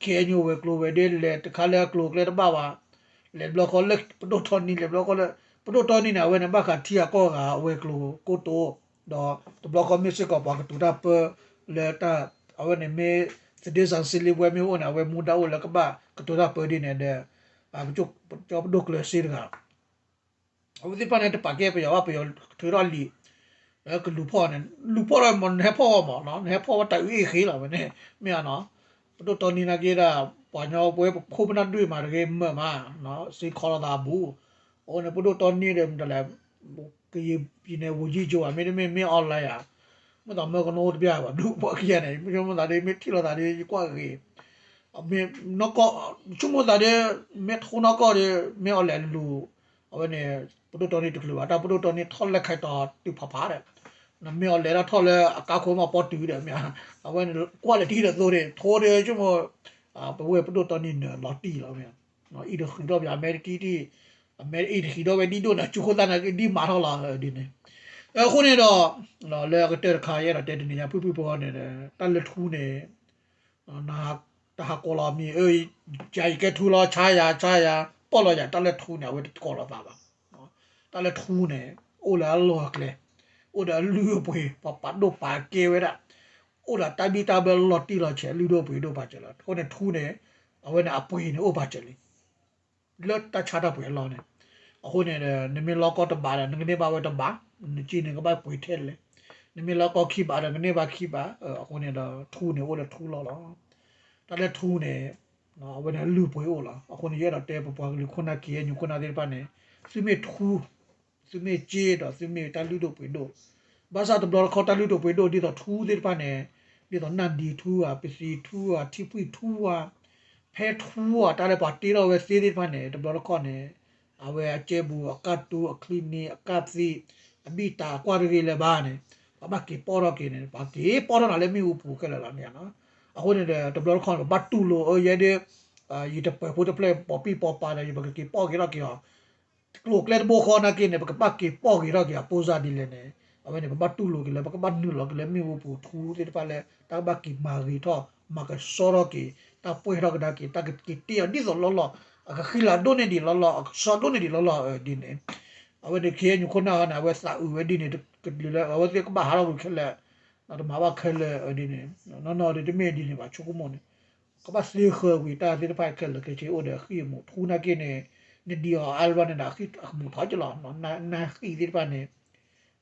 KNU ဝဲၤကျိၤဝဲၤဒ့လဲၤတခါလၢအကျိၤအကျဲတဘၣ်ဘၣ်, လဲၤဘျီဃီလၢပဒိၣ်တီနံၤ လဲၤဘျီဃီလၢ ပဒိၣ်တီနံၤန့ၣ် အဝဲန့ၣ်ဘၣ်ဃးထံဂၤကီၢ်ဂၤအဝဲၤကျိၤကိတိာ်, ဒီးတဘျီဃီမ့ၢ်စ့ၢ်ကီးပှၤကတိၤတၢ်ပၢလၢတၢ် အဝဲန့ၣ်မ့ၢ် သတင်းစာရှင်းလင်းပွဲ မ့ၢ်အိၣ်န့ၣ် အဝဲမူဒါအိၣ်လၢကဘၣ်ကတိၤတၢ်ပၢဒ်န့ၣ်ဒီး ပကၠီပဒိၣ်ကျၢၤစ့တဂၤ အဝဲသ့ၣ်တဖၣ်န့ၣ် တပာ်ကဲပယီၤဘၣ် ပယီၤထုးထီၣ်လံာ် ကလူၤဖီၣ်န့ၣ် လူၤဖီၣ်ဒီးမ့ၢ် နဟဲဖီၣ်အီၤမး နဟဲဖီၣ်ဝဲတၢ်အုၣ်အ့ၣ်ဃ့လီၤဝဲန့ၣ် မ့ၢ်ဧါနီၤ ပဒိၣ်တီနံၤနာ်က့ဒီး ပှၤညီပဝဲပခိၣ်ပနၢ်ဒွံၣ်မးတဂ့ၤမၢ်မး စ့ခီလိာ်သးအဘူး အဃိန့ၣ် ပဒိၣ်တီနံၤဒီးမတၤလဲၣ် ကယဲၢ် ပြည်နယ် ဝန်ကြီးချုပ် ဧါ မ့တမ့ၢ် မ့ၢ် online ဧါ မ့ၢ်သးမၢကနိတပျၢ်ဘၣ် ဒူပှၤခံဂၤန့ၣ် မ့ၢ်ဆိကမိၣ်သးဒီး မ့ၢ်ထံၣ်လိာ်သးဒီး ယကွၢ်ဂ့ၤ မ့ၢ်နီၢ်ကီၢ် ဆိကမိၣ်သးဒီး မ့ၢ်ထိနီၢ်ကီၢ်ဒီး မ့ၢ်အီၤလဲၤလူၤ အဝဲန့ၣ် ပဒိၣ်တီနံၤတချုးဘၣ် တၢ်ပဒိၣ်တီနံၤထီၣ်လဲၤခါတီၤတုၤဖးဖးဒီး နမ့ၢ်အီၤလဲၤတၢ်ထီၣ်လၢအကါခိၣ်မးပီတုၤဒီးမ့ၢ် အဝဲန့ၣ် ကွၢ်လၢတဟံၣ်ဒီးသိဒီး ထိဒီးဆိကမိၣ် ပဝဲပဒိၣ်တီနံၤနၢၤလီၤတံၢ်လီၤမ့ၢ် အံၤတဃုာ်ထီၣ်ပယီၤ အမဲတံၢ်တံၢ် အမဲအံၤတဟံးထီၣ်ဝဲဒ်ဒိၣ်န့ၣ် စူၤဃိသတးန့ၣ် ဒ်မၤထီၣ်လီၤဒ်န့ၣ် အဃိန့ၣ်ဒီး လၢအကတၢၢ်တခါ ယအဲၣ်ဒိးတဲတနံၤညါ ဖုၣ်ဖုၣ်ဖိန့ၣ် တၢ်လၢထူန့ၣ် တဟးကိးလီၤမံၤ ယၤယကဲထူလီၤ ဆါယၤ ဆါယၤ ပီၢ်လီၤယၤ တၢ်လၢထူန့ၣ် အဝဲတကိးလီၤသးဘၣ် တၢ်လၢထူန့ၣ် အိၣ်လၢအလီၢ်အကျဲ အိၣ်ဒီးအလုၢ်အပှ့ၤ ပှၤပာ်ဒိၣ်ပာ်ကဲဝဲဒၣ် အိၣ်ဒီးတၢ်ဘံၣ်တၢ်ဘၢလီၤတံၢ်လီၤဆဲး လုၢ်ဒိၣ်ပှ့ၤဒိၣ်ပာ်စၢၤလီၤ အဃိန့ၣ်ထူန့ၣ် အဝဲန့ၣ်အပှ့ၤန့ၣ်အိၣ်ပာ်စၢၤလံ လၢတၢ်ဆါတၢ်ပှ့ၤအလီၢ်န့ၣ် အဃိန့ၣ် နမ့ၢ်လီၤကီတဘးဒီး နကန့ၢ်ဘၣ်ဝဲတဘး နစ့န့ၣ်ကဘၣ်ပှ့ၤထဲလဲၣ် နမ့ၢ်လီၤကီခံဘးဒီး ကန့ၢ်ဘၣ်ခံဘး အဃိန့ၣ်ဒီးထူန့ၣ်အိၣ်လၢထူလီၢ်လီၤ တၢ်လၢထူန့ၣ် အဝဲန့ၣ်အလုၢ်အပှ့ၤအိၣ်လီၤ အဃိန့ၣ် ယအဲၣ်ဒိးတဲပပှၤကလုာ်ခိၣ်နၢ် KNU ခိၣ်နၢ်သ့ၣ်တဖၣ်န့ၣ် သုမ့ၢ်ထူ သုမ့ၢ်စ့ဒီးသုမ့ၢ်တၢ်လုၢ်ဒိၣ်ပှ့ၤဒိၣ် ဘၣ်ဆၣ်တဘျီတခီၣ်တၢ်လုၢ်ဒိၣ်ပှ့ၤဒိၣ် ဒ်သိးထူသ့ၣ်တဖၣ်န့ၣ် ဒ်သိးနၢ်ဒံထူဧါ ပသံထူဧါ ထံဖှံၣ်ထူဧါ ဖဲထူဧါ တၢ်လၢပှၤတ့ထီၣ်ဝဲသ့သ့ၣ်တဖၣ်န့ၣ် တဘျီတခီၣ်န့ၣ် အဝဲအကဲဘူး အကၢ်တူ အချံနံၤ အကၢ်သံ အဘံၣ်တၢ်ကွၢ်တဂ့ၤလၢၤဘၣ်န့ၣ် ပှၤဘၣ်က့ၤပီၢ်ထီၣ်က့ၤန့ၣ် ပှၤက့ၤပီၢ်ထီၣ်နၤလၢမ့ၣ်အူပူၤခဲလၢာ်လီၤမ့ၢ်ဧါနီၤ အဃိန့ၣ်ဒီး တဘျီတခီၣ်န့ၣ် ပဘၣ်တူၢ်လိာ်အၢယဲဒၣ် ယတပၢၤဖိတဖျၢၣ် ပိာ်ပံၣ်ပိာ်ပၤဒီး ယပကက့ၤပီၢ်က့ၤထီၣ်က့ၤအီၤ ကျိၤကျဲတဘိဃီနာ်က့န့ၣ် ပကဘၣ်က့ၤပီၢ်က့ၤထီၣ်က့ၤအပိၢ်စၢ်ဒ်လဲၣ်န့ၣ် အဝဲန့ၣ် ပဘၣ်တူၢ်လိာ်က့ၤလၢ ပကဘၣ်နုာ်လီၤက့ၤလၢမ့ၣ်အူပူၤထူသ့ၣ်တဖၣ်လၢ တၢ်ကဘၣ်က့ၤမၤဂ့ၤထီၣ် မၤကဆှီထီၣ်က့ၤ တၢ်ပှဲၤထီၣ်ကဒါက့ၤ တၢ်ကက့ၤတ့အီၤဒ်သိးလီၢ်လီၢ် အကဃံလၤဒိၣ်န့ၢ်ဒံးလီၢ်လီၢ် အကဆှီဒိၣ်န့ၢ်ဒံးလီၢ်လီၢ်ဒ်န့ၣ် အဝဲန့ၣ် ခ့ၣ်အဲၣ်ယူၣ်ခိၣ်နၢ်ဟီန့ၣ် အဝဲသးအုးဝဲဒ်န့ၣ် ကလုာ်လၢ အဝဲသ့ၣ်ကဘၣ်ဟးထီၣ်ဝံၤခဲလၢာ် တမၤဘၣ်ခဲလၢာ်ဒ်န့ၣ် နီၢ်နီၢ်ဒ်တမ့ၢ်ဒ်န့ၣ်ဘၣ် ဆိကမိၣ်န့ၣ် ကဘၣ်သ့ဃၢၤကွံာ်တၢ်သ့ၣ်တဖၣ်ခဲလၢာ်ခဲဆ့အိၣ်ဒီးအဃံအမူးထူနာ်က့န့ၣ် နဒံးအီၤအါလၢၤဘၣ်န့ၣ်ဒီး အဃံအမူးထီၣ်က့ၤလီၤ နၢ်ဃံးသ့ၣ်တဖၣ်န့ၣ်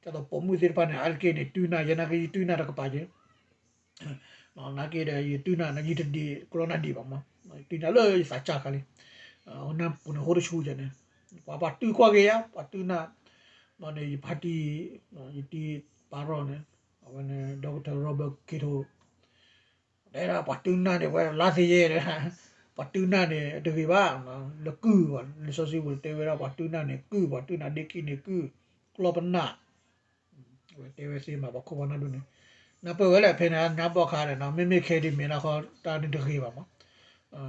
ဒ်သိးပိာ်မုၣ်သ့ၣ်တဖၣ်န့ၣ် အါတက့ၢ်န့ၣ် တုၤနၤယဲနာ်က့ ယတုၤနၤတကပၤက့ၤ နာ်က့ဒီး ယတုၤနၤ ယတဒံးကျီနၤဒံးဘၣ်မး တုၤနၤလၢယသးစၢ်ခါလံ နၢ်ပူၤန့ၣ်ဟိတဆူယဲန့ၣ် ပှၤပှၤတုၤကွၢ်က့ၤယါ ပှၤတုၤနၤ ဘျီန့ၣ် ယဖါတံၢ် ယတံၢ်ပၢ်ရီၣ်န့ၣ် အဝဲန့ၣ် Doctor Robert Kyoto တဲဒၣ်ပှၤတုၤနၤန့ၣ် ဝဲလါသ့ယဲ ပှၤတုၤနၤန့ၣ် တဂ့ၤဘၣ် လၢကုၢ်ဘၣ် လံာ်စီဆှံပူၤတဲဝဲဒၣ် ပှၤတုၤနၤန့ၣ် ကုၢ် ပှၤတုၤနၤဒ့ခံန့ၣ်ကုၢ် ကျီပနၢ် ဝဲတဲဝဲသ့မး ပှၤခိၣ်ပှၤနၢ်ဒိၣ်န့ၣ် နၢ်ပၢၢ်ဝဲလၢဖဲန့ၣ် ညါဘီၣ်ခါဒီး မ့မ့ၢ်ခဲဒ်မ့ၢ်နၢ်ခီ တၢ်န့ၣ်တဂ့ၤဘၣ်မး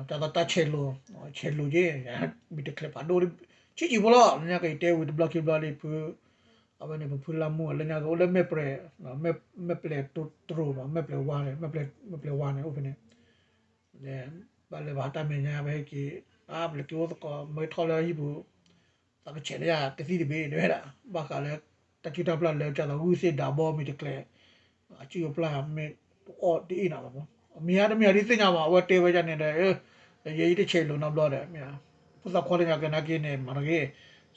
တၢ်သီတၢ်ဆဲးလိၤ ဆဲးလိၤက့ၤ မ့ၢ်တချုးဖးဒိၣ် ဆံးဆံးဖိလီၤ လၢညါက့ၤတဲဝံၤတဘျီခံဘျီလံဖု အဝဲန့ၣ် ပဖုလါမူ လၢညါက့ၤအိၣ်လၢမဲၢ်ပျဲၢ် မဲၢ်ပျဲၢ်တရိးမး မဲၢ်ပျဲၢ်ဝါန့ၣ် မဲၢ်ပျဲၢ်ဝါန့ၣ် အိၣ်ဖဲန့ၣ် ဘၣ်လၢဘၣ်တၢ်မဲာ်ညါ ပဟဲက့ၤ အါ ပလဲၤက့ၤအိၣ်သကိး မ့ၢ်ထီၣ်လၢဟံၣ်ပူၤ သးကဆဲးလၢယၤ ကသံၣ်တဘ့ၣ် တဲဝဲဒၣ် ဘၣ်ဃးလၢ တၢ်စုတၢ်ပျၢ်လၢ ကၢ်သးဂုၢ်သ့ၣ်ဒးဘီမ့ၢ်တကျဲၤ အစုအပျၢ်မ့ၢ်တအီၣ်တအ့ၣ်နၤဘၣ်မး မ့ၢ်ဧါတမ့ၢ်ဧါဒ်သ့ၣ်ညါဘၣ် အဝဲတဲဝဲဒ်န့ၣ်ဒီး ယဲယတဆဲးလိၤနီတဘျီဒီး မ့ၢ်ဧါ ဖိသၣ်ခွါလၢညါက့ၤနာ်က့န့ၣ် မၤတဂ့ၤ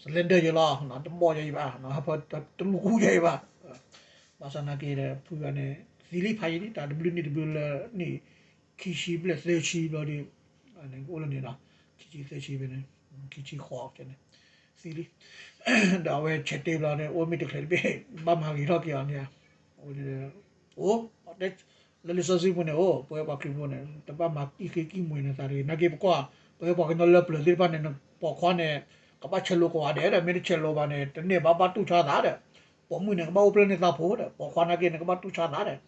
စလဲဒၢၣ်ယဲလီၤ တဘီၣ်ယဲအံၤဘၣ် ဟးဖၢတလူၤကူယဲအံၤဘၣ် ဘၣ်ဆၣ်နာ်က့ဒီး ဖုဂၤန့ၣ် သံလံဖးယံၤန့ၣ် တၢ်တဘျုးနံၣ်တဘျုးလၢနံၣ် ခံဆံဘျဲၣ်သၢဆံဘျီဒီး အိၣ်လၢန့ၣ်လီၤ ခံဆံသၢဆံဖဲန့ၣ် ခံဆံဃိးန့ၣ် သံလံ ဒီးအဝဲဆဲးတ့ဘျီန့ၣ် အိၣ်မ့ၢ်တချုးတဘ့ၣ် ဘၣ်မၤဂ့ၤထီၣ်က့ၤအီၤန့ၣ် အိၣ် လၢလံာ်စီဆှံပူၤန့ၣ် အိၣ် ပဝဲပှၤခရံာ်ဖိန့ၣ် တဘၣ်မၤအံၣ်ဃ့ကံၣ်မှံၤနသးတဂ့ၤ နာ်က့ပကွၢ် ပဝဲပှၤကညီလၢပျၢၤသ့ၣ်တဖၣ်န့ၣ် ပိာ်ခွါန့ၣ် ကဘၣ်ဆဲးလိၤကိးဂၤဒဲးဒီး မ့ၢ်တဆဲးလိၤဘၣ်န့ၣ် တန့ၢ်ဘၣ်ဘၣ်တူၢ်ဆါသးဒီး ပိာ်မုၣ်န့ၣ် ကဘၣ်အိၣ်ဖျဲၣ်န့ၢ်သးဖိဒီး ပိာ်ခွါနာ်က့န့ၣ် ကဘၣ်တူၢ်ဆါသးဒီး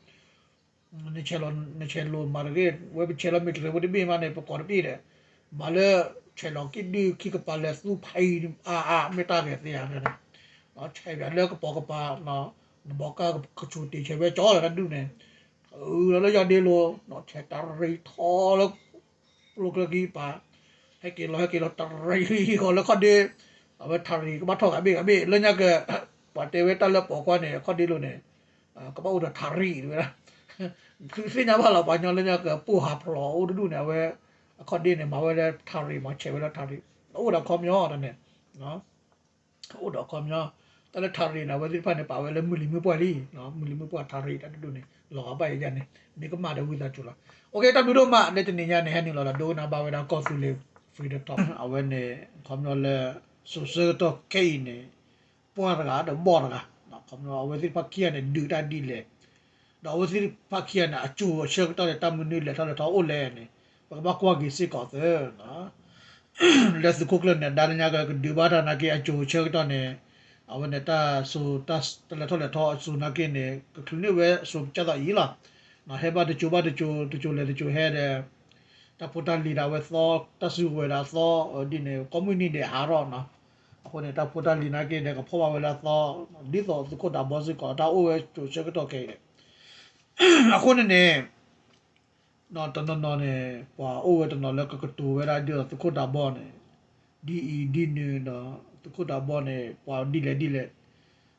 နဆဲးလိၤ နဆဲးလိၤမၤတဂ့ၤ ဝဲပဆဲးလီၤမ့ၢ်တဂ့ၤ ဝဲတဘ့ၣ်မးန့ၣ် ပကိးတဘ့ၣ်ဒီး မၤလၢ ဆဲးလီၤက့ၤဒုးခံကပၤလဲၤသူဖးအံၤအါအါ မ့ၢ်တၢ်ဂဲၤသ့ဧါ မ့ၢ်တၢ်ဂဲၤသ့ဧါ လၢကပိာ်ကပၤ နဘီကါကဆူးတ့ၢ်ဆဲးဝဲကၠီလၢတၢ်ဒုးန့ၣ် အုးလီၤလၢယီၤဒ့လိၤ ဆဲးတရံးထီလၢ ကျိချၢခံကပၤ ဟဲက့ၤလီၤ ဟဲက့ၤလီၤတရံးဃီလၢခီၣ်ဒ့ အဝဲထရံးကဘၣ်ထီၣ်ဂၤဘ့ၣ်ဂၤဘ့ၣ် လၢညါက ပှၤတဲဝဲတၢ်လၢပိာ်ခွါန့ၣ် ခီၣ်ဒ့လိၤန့ၣ် ကဘၣ်အိၣ်ဒီးထရံးဝဲဒၣ် သုသ့ၣ်ညါဘၣ်လီၤ ပှၤကညီလၢညါကပိၢ်ဟးဖျိးအိၣ်တဒူၣ်န့ၣ် အဝဲ အခီၣ်ဒ့န့ၣ် မၤဝဲလၢထရံးမး ဆဲးဝဲလၢထရံး အိၣ်ဒီးအခီပညီတၢ်န့ၣ် အိၣ်ဒီးအခီပညီ တၢ်လၢထရံးန့ၣ် အဝဲသ့ၣ်တဖၣ်န့ၣ် ပာ်ဝဲလၢမုၢ်လံၤမုၢ်ပှၢ်လံ မုၢ်လံၤမုၢ်ပှၢ်ထရံးတၢ်တဒူၣ်န့ၣ် လီၤဂာ်ဘၣ်ယဲယဲန့ၣ် မ့ၢ်ကမၣ်ဒီးဝံသးစူၤလီၤ အိၣ်က့ၤ တၢ်ဘျုးဒိၣ်မး လၢတနံၤညါန့ၣ် ဟဲနုာ်လီၤဒီးဒိကနၣ်ဘၣ်ဝဲဒၣ်ကီၢ်သူလ့ၤ Freedom Talk အဝဲန့ၣ် ခီပညီလၢ စိၤဆၢကတီၢ်ခဲအံၤန့ၣ် ပှၢ်တဂၤဒီးဘီၣ်တဂၤ ခီပညီအဝဲသ့ၣ်တဖၣ်ခံဂၤန့ၣ် ဒုးတၢ်ဒ်လဲၣ် ဒီးအဝဲသ့ၣ်တဖၣ်ခံဂၤန့ၣ် အစိၤအဆၢကတီၢ်န့ၣ် တၢ်မနုၤလဲၤထီၣ်လဲၤထီအိၣ်လဲၣ်န့ၣ် ပကဘၣ်ကွၢ်က့ၤစ့ၢ်ကီးသၢ လၢသုးခိၣ်ကျၢၢ်န့ၣ် ဒါလၢညါကကဒုးဘၣ်တၢ်နာ်က့ အစိၤအဆၢကတီၢ်န့ၣ် အဝဲန့ၣ်တၢ်စိၤ တၢ်လဲၤထီၣ်လဲၤထီအစိၤနာ်က့န့ၣ် ကချုးန့ၢ်ဝဲစိၤကစၢ်သးအံၤလီၤ. ဟဲဘၣ်တစိၤဘၣ်တစိၤ တစိၤလဲၤတစိၤဟဲဒီး တၢ်ဖိတၢ်လံၤဒၣ်ဝဲသီ တၢ်စုကဝဲၤဒၣ်သီ ဒ်န့ၣ် ကိးမုၢ်နံၤဒဲးဟးထီၣ်နီၤ. အဃိန့ၣ် တၢ်ဖိတၢ်လံၤနာ်က့န့ၣ် ကဖီၣ်ဘၣ်ဝဲလၢအသီ ဒ်သိးသုးခိၣ်ဒးဘီစ့ၢ်ကီး တၢ်အိၣ်ဝဲစိၤဆၢကတီၢ်ခဲအံၤဒီး အဃိန့ၣ်န့ၣ် တနီၤနီၤန့ၣ် ပှၤအိၣ်ဝဲတနီၤလၢကကတိၤဝဲဒၣ်ဒ်သိးသုးခိၣ်ဒးဘီန့ၣ် ဒ်အံၤဒ်နုၤဒီး သုးခိၣ်ဒးဘီန့ၣ် ပှၤဒ်လဲၣ်ဒ်လဲၣ်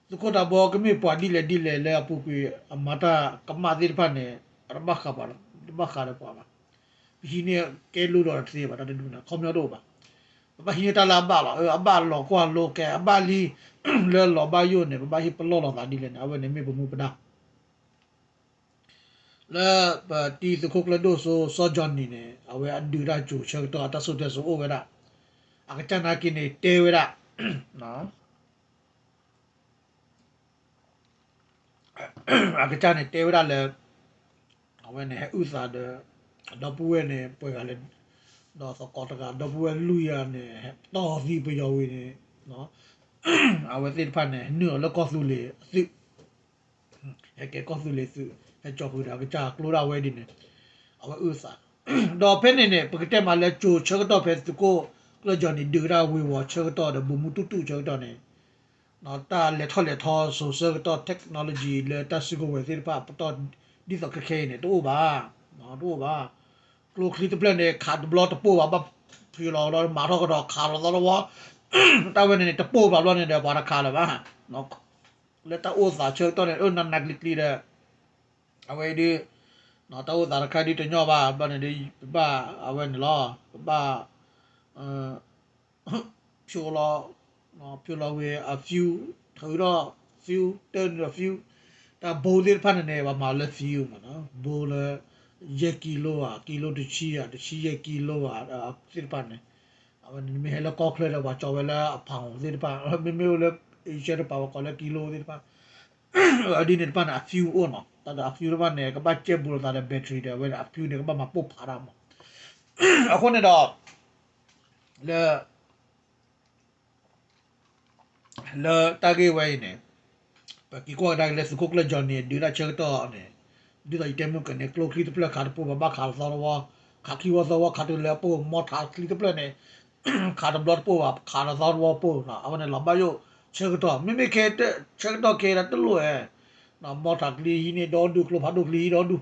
သုးခိၣ်ဒးဘီကမ့ၢ်ပှၤဒ်လဲၣ်ဒ်လဲၣ်လၢအပူၤကွံာ်အမၤတၢ်ကမၣ်သ့ၣ်တဖၣ်န့ၣ် အတဘၣ်ဃးပှၤ တဘၣ်ဃးဒီးပှၤဘၣ်. ပဟံးန့ၢ်ကဲလိဒီးတသ့ဘၣ် တၢ်တဒူၣ်န့ၣ် ခီပညီတအိၣ်ဘၣ်. ပဘၣ်ဟံးန့ၢ်တၢ်လၢအဘၣ်လီၤ. အဘၣ်လီၤကွၢ်လိကဲ အဘၣ်လံ လၢလီၤဘၣ်ယိၣ်န့ၣ် ပဘၣ်ဟ့ၣ်ပလီၢ်လိာ်သးဒ်လဲၣ်န့ၣ် အဝဲန့ၣ်မ့ၢ်ပမူပဒါ လၢပတံၤသုးခိၣ်ကျၢၢ်ဒိၣ်စိ စီၤကၠီနံၤန့ၣ် အဝဲအဒုးတၢ်စိၤဆၢကတီၢ် အတၢ်စိၤတဲစိၤအိၣ်ဝဲဒၣ် အကစၢ်နာ်က့န့ၣ် တဲဝဲဒၣ် အကစၢ်န့ၣ်တဲဝဲဒၣ်လၢ အဝဲန့ၣ်ဟဲအုၣ်သးဒီး ဒီပုၢ်ဝဲၢ်န့ၣ် ပှဲၤဂၤလဲၣ် ဒီးသကိးတဂၤ ဒီပုၢ်ဝဲၢ်လွံၢ်ဂၤန့ၣ် ဟဲတီၢ်သံပယီၤဝံၤန့ၣ် အဝဲသ့ၣ်တဖၣ်န့ၣ် ဟဲနုာ်အီၤလၢကီၢ်သူလ့ၤအသုး ဟဲကဲကီၢ်သူလ့ၤသုး ဟဲကၠီဃုာ်ဒီးအကစၢ်ကျိဒၣ်ဝဲဒ်န့ၣ် အဝဲအုၣ်သး ဒီးဖဲန့ၣ်န့ၣ် ပကတဲမးလၢစိၤဆၢကတီၢ်ဖဲသုးခိၣ်ကျၢၢ်ကၠီနံၤဒုးကဒါဝ့ၤဝီၤဆၢကတီၢ်ဒီး ဘိးမူတူၢ်တူၢ်ဆၢကတီၢ်န့ၣ် တၢ်လဲၤထီၣ်လဲၤထီစိၤဆၢကတီၢ် technology လၢတၢ်စုကဝဲၤသ့ၣ်တဖၣ်ပတီၢ် ဒ်သိးခဲခဲအံၤန့ၣ် တအိၣ်ဘၣ်, တအိၣ်ဘၣ်. ကျိချံတဖျၢၣ်န့ၣ် ခးတဘျီတပိၢ်ဘၣ်, ဘၣ်ဖုလီၤဒီးမၤထီၣ်ကဒီးခးလီၤသီတဝီ, တၢ်ဝဲန့ၣ်န့ၣ် တပိၢ်ဘၣ်ဘျီန့ၣ်ဒီး ပှၤတခးလၢၤဘၣ်. လၢတၢ်အိၣ်သးဆၢကတီၢ်န့ၣ် အၢ နးနးကျံၤကျံၤဒီး အဝဲအံၤဒ် တၢ်အိၣ်သးတခါဒ်တညီဘၣ်ဘျီန့ၣ်ဒီး ပဘၣ်အဝဲန့ၣ်လီၤ, ပဘၣ် ဖျိလီၤ, ဖျိလီၤဝဲအ fuel, ထုးထီၣ် fuel, တၢနုာ်ဒီး fuel, တၢ်ဘိသ့ၣ်တဖၣ်န့ၣ်န့ၣ် ပှၤမၤလၢ fuel မးနီၤ, ဘိလၢ ယဲၢ်ကံလိဧါ, ကံလိတဆံဧါ, တဆံယဲၢ်ကံလိဧါ, သ့ၣ်တဖၣ်န့ၣ် အဝဲန့ၣ်မ့ၢ်ဟဲလၢကီၢ်ချၢဒီး ပှၤကၠီဝဲလၢအ pound သ့ၣ်တဖၣ်, မ့မ့ၢ်အိၣ်လၢ Asia တပၤ ပှၤကိးလၢကံလိသ့ၣ်တဖၣ်, အဒ်န့ၣ်တဖၣ်န့ၣ် အ fuel အိၣ်နီၤ, တၢ်ဒီးအ fuel တဖၣ်န့ၣ် ကဘၣ်ကဲဘူးလိာ်သးဒီး battery ဒီး အဝဲန့ၣ် အ fuel န့ၣ် ကဘၣ်မၤပိၢ်ဖးတၢ်မး, အဃိန့ၣ်ဒီး လၢ လၢတၢ်ဂ့ၢ်ဝဲအံၤန့ၣ် ပက့ၤကွၢ်ကဒါက့ၤလၢသုးခိၣ်ကျၢၢ် Johnny ဒုးတၢ်ဆၢကတီၢ်န့ၣ်, ဒ်သိးယတဲမုၢ်ကန့ၣ် ကျိချံတဖျၢၣ်ခးတပိၢ်ဘၣ် ဘၣ်ခးလီၤသီတဝီ, ခးခံဝီသီဝီ ခးတုၤလၢအပိၢ် မီထးချံတဖျၢၣ်န့ၣ် ခးတဘျီတပိၢ်ဘၣ် ခးလီၤသီတဝီပိၢ်နီၤ, အဝဲန့ၣ်လီၤဘၣ်ယိၣ်ဆၢကတီၢ် မ့မ့ၢ်ခဲ ဆၢကတီၢ်ခဲအံၤဒၣ်တလိၣ်ဧါ, မီထးချံဟံးန့ၢ်ဒီဒူၣ် ကျိဖးဒိၣ်ချံဟံးဒီဒူၣ်န့ၣ်, ဒီး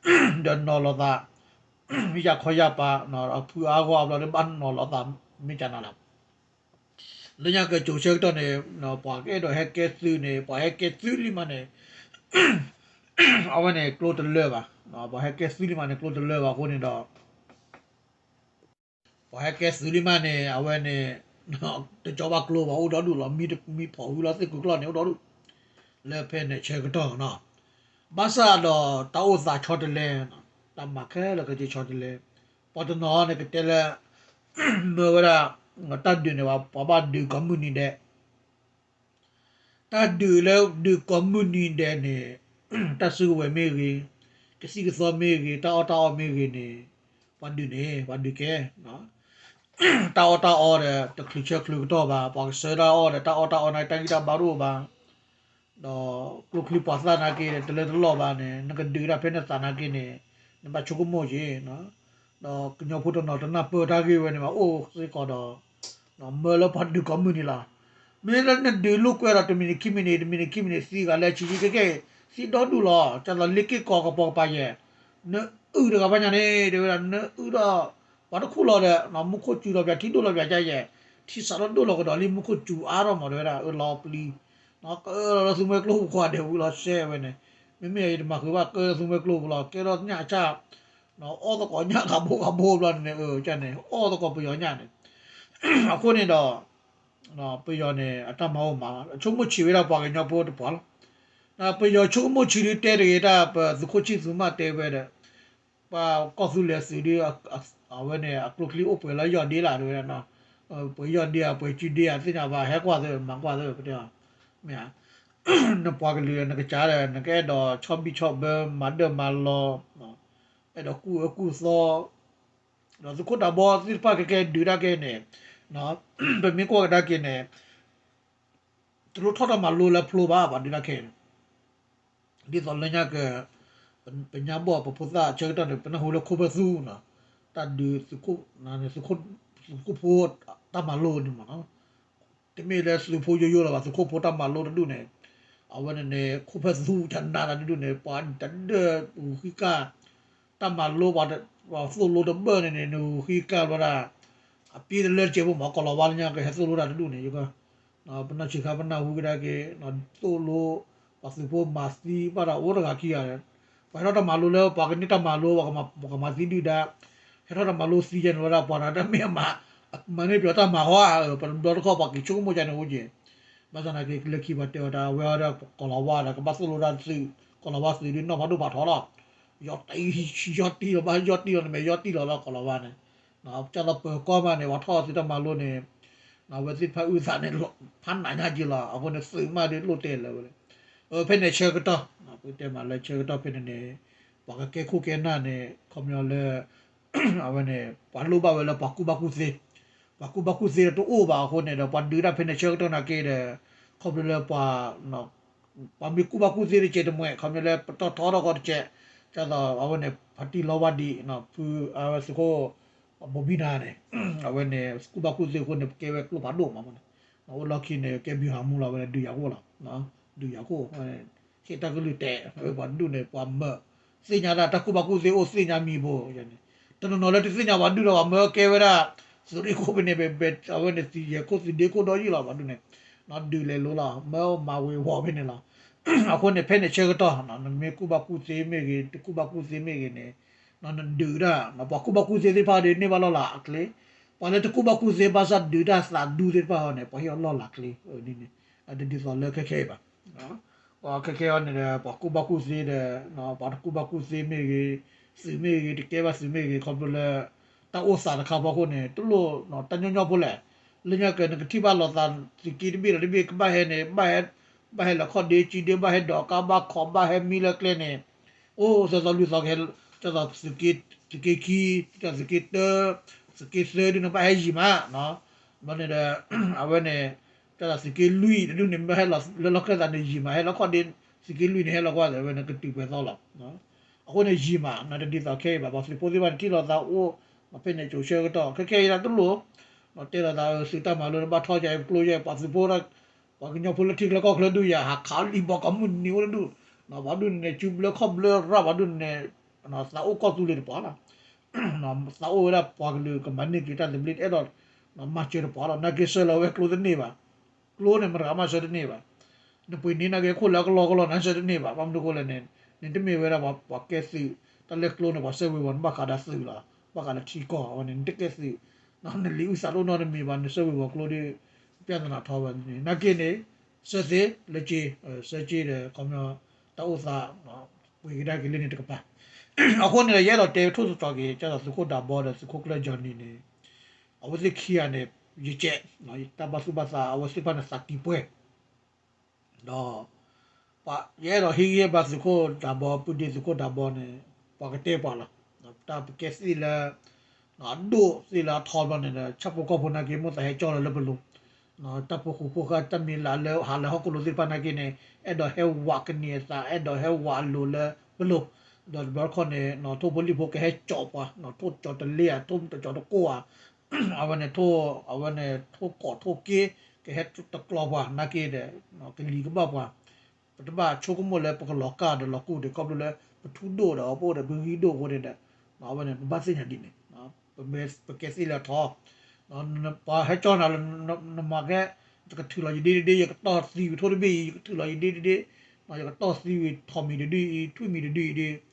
နီၤလီၤသး ယၢ်ခီယၢ်ပၤ ဖုအါဂီၢ်အဘျီဒီး ဘၣ်နီၤလီၤသး မ့ၢ်ကနၤလီၤ လၢညါကကိၤဆၢကတီၢ်န့ၣ် ပှၤကအဲၣ်ဒိးဟဲကဲသုးန့ၣ် ပှၤဟဲကဲသုးလံမးန့ၣ် အဝဲန့ၣ်ကျိတလၢာ်ဘၣ်, ပှၤဟဲကဲသုးလံမးန့ၣ် ကျိတလၢာ်ဘၣ်အဃိန့ၣ်ဒီး ပှၤဟဲကဲသုးလံမးန့ၣ် အဝဲန့ၣ် တကီဘၣ်ကျိဘၣ် အိၣ်ဒီဒူၣ်လီၤ, မံဖီၣ်ဝံၤလီၤ သ့ၣ်ကုာ်ကျီၢ်န့ၣ် အိၣ်ဒီဒူၣ် လၢဖဲန့ၣ်ဆၢကတီၢ်နီၤ, ဘၣ်ဆၣ်ဒီးတၢ်အိၣ်သးဆီတလဲ, တၢ်မၤခဲလၢာ်ခဲဆ့ဆီတလဲ, ပှၤတနီၤန့ၣ်ကတဲလၢ မၢဝဲဒၣ် တၢ်ဒုးန့ၣ် ပှၤဘၣ်ဒုးကိးမုၢ်နံၤဒဲး တၢ်ဒုးလၢဒုးကိးမုၢ်နံၤဒဲးန့ၣ် တၢ်စုကဝဲၤမ့ၢ်ဂ့ၤ, ကသံၣ်ကသီမ့ၢ်ဂ့ၤ, တၢ်အီၣ်တၢ်အီမ့ၢ်ဂ့ၤန့ၣ် ပှၤဒုးန့ၣ် ပှၤဒုးကဲ တၢ်အီၣ်တၢ်အီဒီး တချုးဆၢချုးကတီၢ်ဘၣ်, ပှၤကဆၢတၢ်အီၣ်ဒီး တၢ်အီၣ်တၢ်အီန့ၣ် တၢ်ဂံၢ်တၢ်ဘါတအိၣ်ဘၣ်, ဒီးကျိချံပှၤသၣ်နာ်က့ဒီး တလၢတလီၢ်ဘၣ်န့ၣ် နကဒုးဒၣ်ဖဲနသးနာ်က့န့ၣ် နဘၣ်ဆိကမိၣ်က့ၤ, ဒီးကညီဖိတနီၤတနၢ်ပၢၢ်တၢ်ဂ့ၢ်ဝဲန့ၣ်ဘၣ် အိၣ်စ့ၢ်ကီးဒီး မၢလၢပှၤဒုးကိးမုၢ်နံၤလီၤ. မ့ၢ်လၢနဒုးလိာ်ကွဲဒီး တမံၤနံၤခံမံၤနံၤ တမံၤနံၤခံမံၤနံၤ သံဂၤလၢဆံးဆံးကဲကဲ သံဒီဒူၣ်လီၤ. ကၢ်သိးလ့ၤက့ၢ်ကီးကပိာ်ကပၤယဲၢ် နအုၣ်တဂၤဘၣ်ညါန့ၣ် တဲဝဲဒၣ် နအုၣ်ဒီး ပှၤတခူၣ်လီၤဒီး မူခိၣ်စူၤလီၤပၠး ထံဒိၣ်လီၤပၠးကယဲၢ် ထံစးထီၣ်ဒိၣ်လီၤကဒီးလံ မူခိၣ်စူၤအါထီၣ်မး တဲဝဲဒၣ် အၢလီၤပျံၤ ကလီၤလၢသူမှဲကျိပူၤ ကွၢ်ဒဲးဝံၤလီၤ ရှဲဝဲန့ၣ် မ့မ့ၢ်ယတမၤဃုာ်ဘၣ် ကလီၤလၢသူမှဲကျိပူၤလီၤ ကဲထီၣ်ညၣ်အဆၣ် အီၣ်သကိးညၣ်ဂၤဘိဂၤဘိဘျီန့ၣ် န့ၣ် အီၣ်သကိးပယီၤညၣ်န့ၣ် အဃိန့ၣ်ဒီး ပယီၤန့ၣ် အတၢ်မၤအိၣ်မး ဆိကမိၣ်ဆံးဝဲဒၣ်ပှၤကညီဖိတပှၤလီၤ. ပယီၤဆိကမိၣ်ဆံးဒုးတဲတဂ့ၤ တၢ်ပသုးခိၣ်ဆံၣ်သူမးတဲဝဲဒီး ပှၤကီၢ်သူလ့ၤသုးဒုး အဝဲန့ၣ် အကျိချံအိၣ်ပှဲၤလီၤယီၢ်ဒ့လၢ တဲဝဲဒၣ် ပှဲၤယီၢ်ဒ့ဧါ ပှဲၤစုဒ့ဧါ သ့ၣ်ညါဘၣ် ဟဲကွၢ်သ့ မၤကွၢ်သ့ ပတဲ မ့ၢ်ဧါ နပှၤကလုာ်နကစၢ်ဒီး နကအဲၣ်ဒိးဆီဘံၣ်ဆီဘၢ မၤဒၢၣ်မၤလီၤ အဲၣ်ဒိးကူၣ်အၢကူၣ်သီ ဒီးသုးခိၣ်ဒးဘီသ့ၣ်တဖၣ်ကကဲဒုးတၢ်က့န့ၣ် ပမ့ၢ်ကွၢ်ကဒါက့ၤန့ၣ် တလိၣ်ထီၣ်တၢ်မၤလိလၢဖျိဘၣ် ပှၤဒုးတၢ်ခဲအံၤန့ၣ် ဒ်သိးလၢညါက ပညါဘီၣ်ပဖိသၣ်ဆၢကတီၢ်န့ၣ် ပနၢ်ဟူလၢခိၣ်ဖဲသူနီၤ တၢ်ဒုးသုးခိၣ် သုးခိၣ်ဖိတၢ်မၤလိန့ၣ်မးနီၤ တမ့ၢ်လၢသုးဖိယိယိလၢၤဘၣ် သုးခိၣ်ဖိတၢ်မၤလိတဒူၣ်န့ၣ် အဝဲန့ၣ်န့ၣ် ခိၣ်ဖဲသူတနါတၢ်တဒူၣ်န့ၣ် ပှၤတဒၢၣ်ဂုၤဃံကၢ် တၢ်မၤလိ ပှၤသိၣ်လိတဘၢၣ်န့ၣ်န့ၣ် နဂုၤဃံကၢ်ဘၣ်ဒၣ် အပ့တလၢတစဲးဖိမး ကီၤလၤဝါလၢညါကဟဲသိၣ်လိတၢ်တဒူၣ်န့ၣ် ယက ပနၢ်ဆံးခါပနၢ်ဟူကဒါက့ၤ သိၣ်လိ ပှၤသုးဖိမၤသံဘၣ်ဒီးအိၣ်တဂၤခံဂၤ ပှၤဟဲထီၣ်တၢ်မၤလိလၢပှၤကန့ၢ်တၢ်မၤလိ ပှၤကမၤသံဒုၣ်ဒါ ဟဲထီၣ်တၢ်မၤလိသံယဲၢ်န့ၣ်ဝဲဒၣ် ပှၤတၢ်တမ့ၢ်အမၤ မၤန့ၢ်ပယီၤတၢ်မၤဟီဧါ ပတဘျီတခီၣ်ပှၤက့ၤဆိကမိၣ်ကန့ၣ်အိၣ်က့ၤ ဘၣ်ဆၣ်သနာ်က့ လၢခံပှၤတဲဝဲဒၣ် အဝဲအီၤဒီးကီၤလၤဝါဒီး ကဘၣ်သိၣ်လိတၢ်သုး ကီၤလၤဝါသုးဒုးနီၢ်ဖးဒိၣ်ဖးထီလီၤ ယီၢ်တံၢ် ယီၢ်တံၢ်လီၤဘၣ် ယီၢ်တံၢ်လီၤန့ၣ်မ့ၢ် ယီၢ်တံၢ်လီၤလၢကီၤလၤဝါန့ၣ် ကၢ်သိးပၢၤကီၢ်မးန့ၣ် ပှၤထီၣ်သုးတၢ်မၤလိန့ၣ် အဝဲသ့ၣ်တဖၣ်အုၣ်သးန့ၣ် ဖးနးညါက့ၤလီၤ အဃိန့ၣ်သုးမးဒ်လိၣ်တဲလၢၤဝဲ ဖဲန့ၣ်ဆၢကတီၢ် ပတဲမးလၢဆၢကတီၢ်ဖဲန့ၣ်န့ၣ် ပှၤကကဲခိၣ်ကဲနၢ်န့ၣ် ခီပညီလၢ အဝဲန့ၣ် ပှၤလိၣ်ဘၣ်ဝဲလၢပှၤကူၣ်ဘၣ်ကူၣ်သ့ ပှၤကူၣ်ဘၣ်ကူၣ်သ့တအိၣ်ဘၣ်အဃိန့ၣ်ဒီး ပှၤဒုးတၢ်ဖဲန့ၣ်ဆၢကတီၢ်နာ်က့ဒီး ခီဖျိလၢပှၤ ပှၤမ့ၢ်ကူၣ်ဘၣ်ကူၣ်သ့တကဲးတမှဲး ခီဖျိလၢပတီၢ်ထီထီၣ်ကီတကဲး ကၢ်သိးအဝဲန့ၣ် ဖါတံၢ်လီဝါဒံး ဖုအဝဲသုးခိၣ် ဘိဘံနၤန့ၣ် အဝဲန့ၣ် ကူၣ်ဘၣ်ကူၣ်သ့အဃိန့ၣ် ပကဲဝဲကျိဖးဒိၣ်မးန့ၣ် အိၣ်လီၢ်ခံန့ၣ် ကဲဘံၤဟးမူလီၤ ဝဲဒုးယၤခိၣ်လီၤ. ဒုးယၤခိၣ် ဟ့ၣ်တၢ်ကလုၢ်တဲာ် ပှၤဒူၣ်န့ၣ် ပှၤမၢ သ့ၣ်ညါတၢ် တၢ်ကူၣ်ဘၣ်ကူၣ်သ့အိၣ်သ့ၣ်ညါမံၤဘိန့ၣ် တနီၤနီၤလၢတသ့ၣ်ညါပှၤဒူၣ်ဒီး ပှၤမၢကဲဝဲဒၣ် သုးရ့ၣ်ခိၣ်ဖဲန့ၣ် အဝဲန့ၣ်သံယဲၢ်ခိၣ်သံဒ့ခိၣ်ဒီးယံာ်လီၤ ပှၤဒူၣ်န့ၣ် ဒုးလဲၤလိၤလီၤ မၢမၤဝ့ၤဝီၤဖဲန့ၣ်လီၤ. အဃိန့ၣ် ဖဲန့ၣ်ဆၢကတီၢ် နမ့ၢ်ကူၣ်ဘၣ်ကူၣ်သ့မ့ၢ်ဂ့ၤ တကူၣ်ဘၣ်ကူၣ်သ့မ့ၢ်ဂ့ၤန့ၣ် နဒုးတၢ် ပှၤကူၣ်ဘၣ်ကူၣ်သ့သ့ၣ်တဖၣ်ဒီး န့ၢ်ဘၣ်လီၢ်လၤအကျဲ ပှၤလၢတကူၣ်ဘၣ်ကူၣ်သ့ဘၣ်ဆၣ်ဒုးတၢ်သးဒူသ့ၣ်တဖၣ်အီၤန့ၣ် ပှၤဟ့ၣ်အီၤလီၢ်လၤကျဲ ဒ်န့ၣ် တဒ်သိးလၢခဲခဲအံၤဘၣ်. ခဲခဲအံၤန့ၣ်ဒီး ပှၤကူၣ်ဘၣ်ကူၣ်သ့ဒီး ပှၤတကူၣ်ဘၣ်ကူၣ်သ့မ့ၢ်ဂ့ၤ သုးမ့ၢ်ဂ့ၤ တကဲဘၣ်သုးမ့ၢ်ဂ့ၤ ခီဖျိလၢ တၢ်အိၣ်သးတခါဖီခိၣ်န့ၣ် တလိၣ်တၢ်ညီညီဖိလဲၣ်. လၢညါက့ၤ နကထံၣ်ဘၣ်လိာ်သး သုးက့တဘ့ၣ်ဒီးတဘ့ၣ် ကဘၣ်ဟဲန့ၣ် ဘၣ်ဟဲလီၤခီၣ်ဒ့ကံဒ့ ဘၣ်ဟဲဒိးကါ ဘၣ်ခိး ဘၣ်ဟဲမံလၢကျဲန့ၣ် အိၣ်သီသီလွံၢ်သီကဟဲ တၢ်သိးသုးက့ခံ တၢ်သုးက့တၢ သုးက့သၢဒ်န့ၣ် ဘၣ်ဟဲယံာ်မး ဘျီန့ၣ်ဒီး အဝဲန့ၣ် တၢ်သိးသုးက့လွံၢ်တဒူၣ်န့ၣ် ဘၣ်ဟဲလီၤလၢလီၢ်ခၢၣ်သးန့ၣ်ယံာ်မး ဟဲလီၤခီၣ်ဒ့ သုးက့လွံၢ်န့ၣ် ဟဲလီၤကွၢ်အဝဲန့ၣ် ကတုၤပှဲၤသီလီၤ. အဃိန့ၣ်ယံာ်မး နတဒ်သိးခဲအံၤဘၣ် ပှၤသုးဖိသ့ၣ်တဖၣ်န့ၣ်ထံၣ်လိာ်သးအိၣ် ဖဲန့ၣ်ကၠိဆၢကတီၢ် ခဲခဲအံၤဒၣ်တလိၣ် တဲလိာ်သးသုးတၢ်မၤလိန့ၣ် ဘၣ်ထီၣ်က့ၤပကျိယဲၢ် ပှၤသုးဖိ ပှၤကညီဖိလၢထံချၢကီၢ်ချၢဒုးယၤ ဟးခးလံာ်ဘီကီၢ်မုၢ်နံၤအိၣ်တဒူၣ် ပှၤဒူၣ်န့ၣ် စုဘျၢခီၣ်ဘျၢရၣ် ပှၤဒူၣ်န့ၣ် သးအိၣ်ကီၢ်သူလ့ၤတပှၤလီၤ. သးအိၣ်ဝဲဒၣ်ပှၤကလုာ်ကမၤန့ၢ်က့ၤတၢ်သဘျ့ တအဲၣ်ဒိး မၤစၢၤတပှၤလီၤ. နာ်က့ဆှၢလီၤဝဲကျိတန့ၢ်ဘၣ်. ကျိန့ၣ် မတၤမၤဆှၢတန့ၢ်ဘၣ်. နပှ့ၤန့ၢ်နာ်က့ခိၣ်လၢအကလီကလီ နဆှၢတန့ၢ်ဘၣ်. ဘၣ်မနုၤအဃိလဲၣ်န့ၣ် နတမ့ၢ်ဝဲဒၣ်ပှၤကဲသုး တၢ်လၢကျိန့ၣ် ပှၤဆၢဝ့ၤဝီၤန့ၣ် ဘၣ်ဃးဒီးသုးလီၤ. ဘၣ်ဃးဒီးထံကီၢ်အဝဲန့ၣ် နတကဲသုး နလံာ်အုၣ်သးတအိၣ်နီတမံၤဘၣ် နဆၢဝ့ၤဝီၤကျိဒီး ပြဿနာထီၣ်ဝဲန့ၣ် နာ်က့န့ၣ် ဆၢသ့လၢက့ ဆၢက့ဒီး ခီပညီ တၢ်အိၣ်သး ပှ့ၤကဒါက့ၤလၢန့ၣ်တကပၤ အဃိန့ၣ်ဒီး ယအဲၣ်ဒိးတဲထိၣ်သတြီၤက့ၤ ကၢ်သိးသုးခိၣ်ဒးဘီဒီးသုးခိၣ်ကျၢၢ် Johnny န့ၣ် အဝဲသ့ၣ်ခံဂၤန့ၣ် ယကဲ တၢ်ဘၣ်သူၣ်ဘၣ်သး အဝဲသ့ၣ်တဖၣ်န့ၣ်သးကံၢ်ပှဲၤ ဒီး ယအဲၣ်ဒိးဟ့ၣ်ဂံၢ်ဟ့ၣ်ဘါသုးခိၣ်ဒးဘီ ပုၢ်ဒ့သုးခိၣ်ဒးဘီန့ၣ် ပှၤကတဲပှၤလီၤ. တၢ်ပကဲသ့ၣ်လၢ အဒိၣ်သ့ၣ်လၢအထီဘျီန့ၣ်ဒီး ဆၣ်ဖိကီၢ်ဖိနာ်က့ မိၣ်သးဟဲကၠီလီၤလၢပလိၤ တၢ်ဖိဃူဖိဃာ် တၢ်မ့ၢ်လၢလၢဟးလၢဟီၣ်ခိၣ်လိၤသ့ၣ်တဖၣ်နာ်က့န့ၣ် အဲၣ်ဒိးဟဲဝးကန့ၢ်အသး အဲၣ်ဒိးဟဲဝးအလိၤလၢပလိၤ ဒီးတဘျီတခီၣ်န့ၣ် ထိၣ်ဖိလံၣ်ဖိကဟဲကၠီပှၤ ထိၣ်ကၠီတလ့ဧါ ထိၣ်ကၠီတကိၢ်ဧါ အဝဲန့ၣ် အဝဲန့ၣ် ထိၣ်ကိးထိၣ်က့ ကဟဲတကျီပှၤနာ်က့ဒီး ကလံၤကဘၣ်ပှၤ ပတဘၣ်ဆိကမိၣ်လၢပကလီၤကၢ်ဒီးလီၤကူၣ်ဒီး ခီဖျိလၢပထူဒိၣ်ဒီးအပအိၣ်ဒီး ပဂံၢ်ဒိၣ်အဃိန့ၣ်ဒီး အဝဲန့ၣ် ပဘၣ်သ့ၣ်ညါဒ်န့ၣ် ပကဲသ့ၣ်လၢအထီ ပှၤဟဲကၠီနၤလၢ နမၤကဲ ယကထုးလီၤယဒ့တဒ့ ယကတီၢ်သံဝံၤထိၣ်တဘ့ၣ်အံၤ ယကထုးလီၤယဒ့တဒ့ ယကတီၢ်သံဝံၤထီၣ်မံၤတဒုအံၤ ထွံၣ်မံၤတဒုအံၤဒီး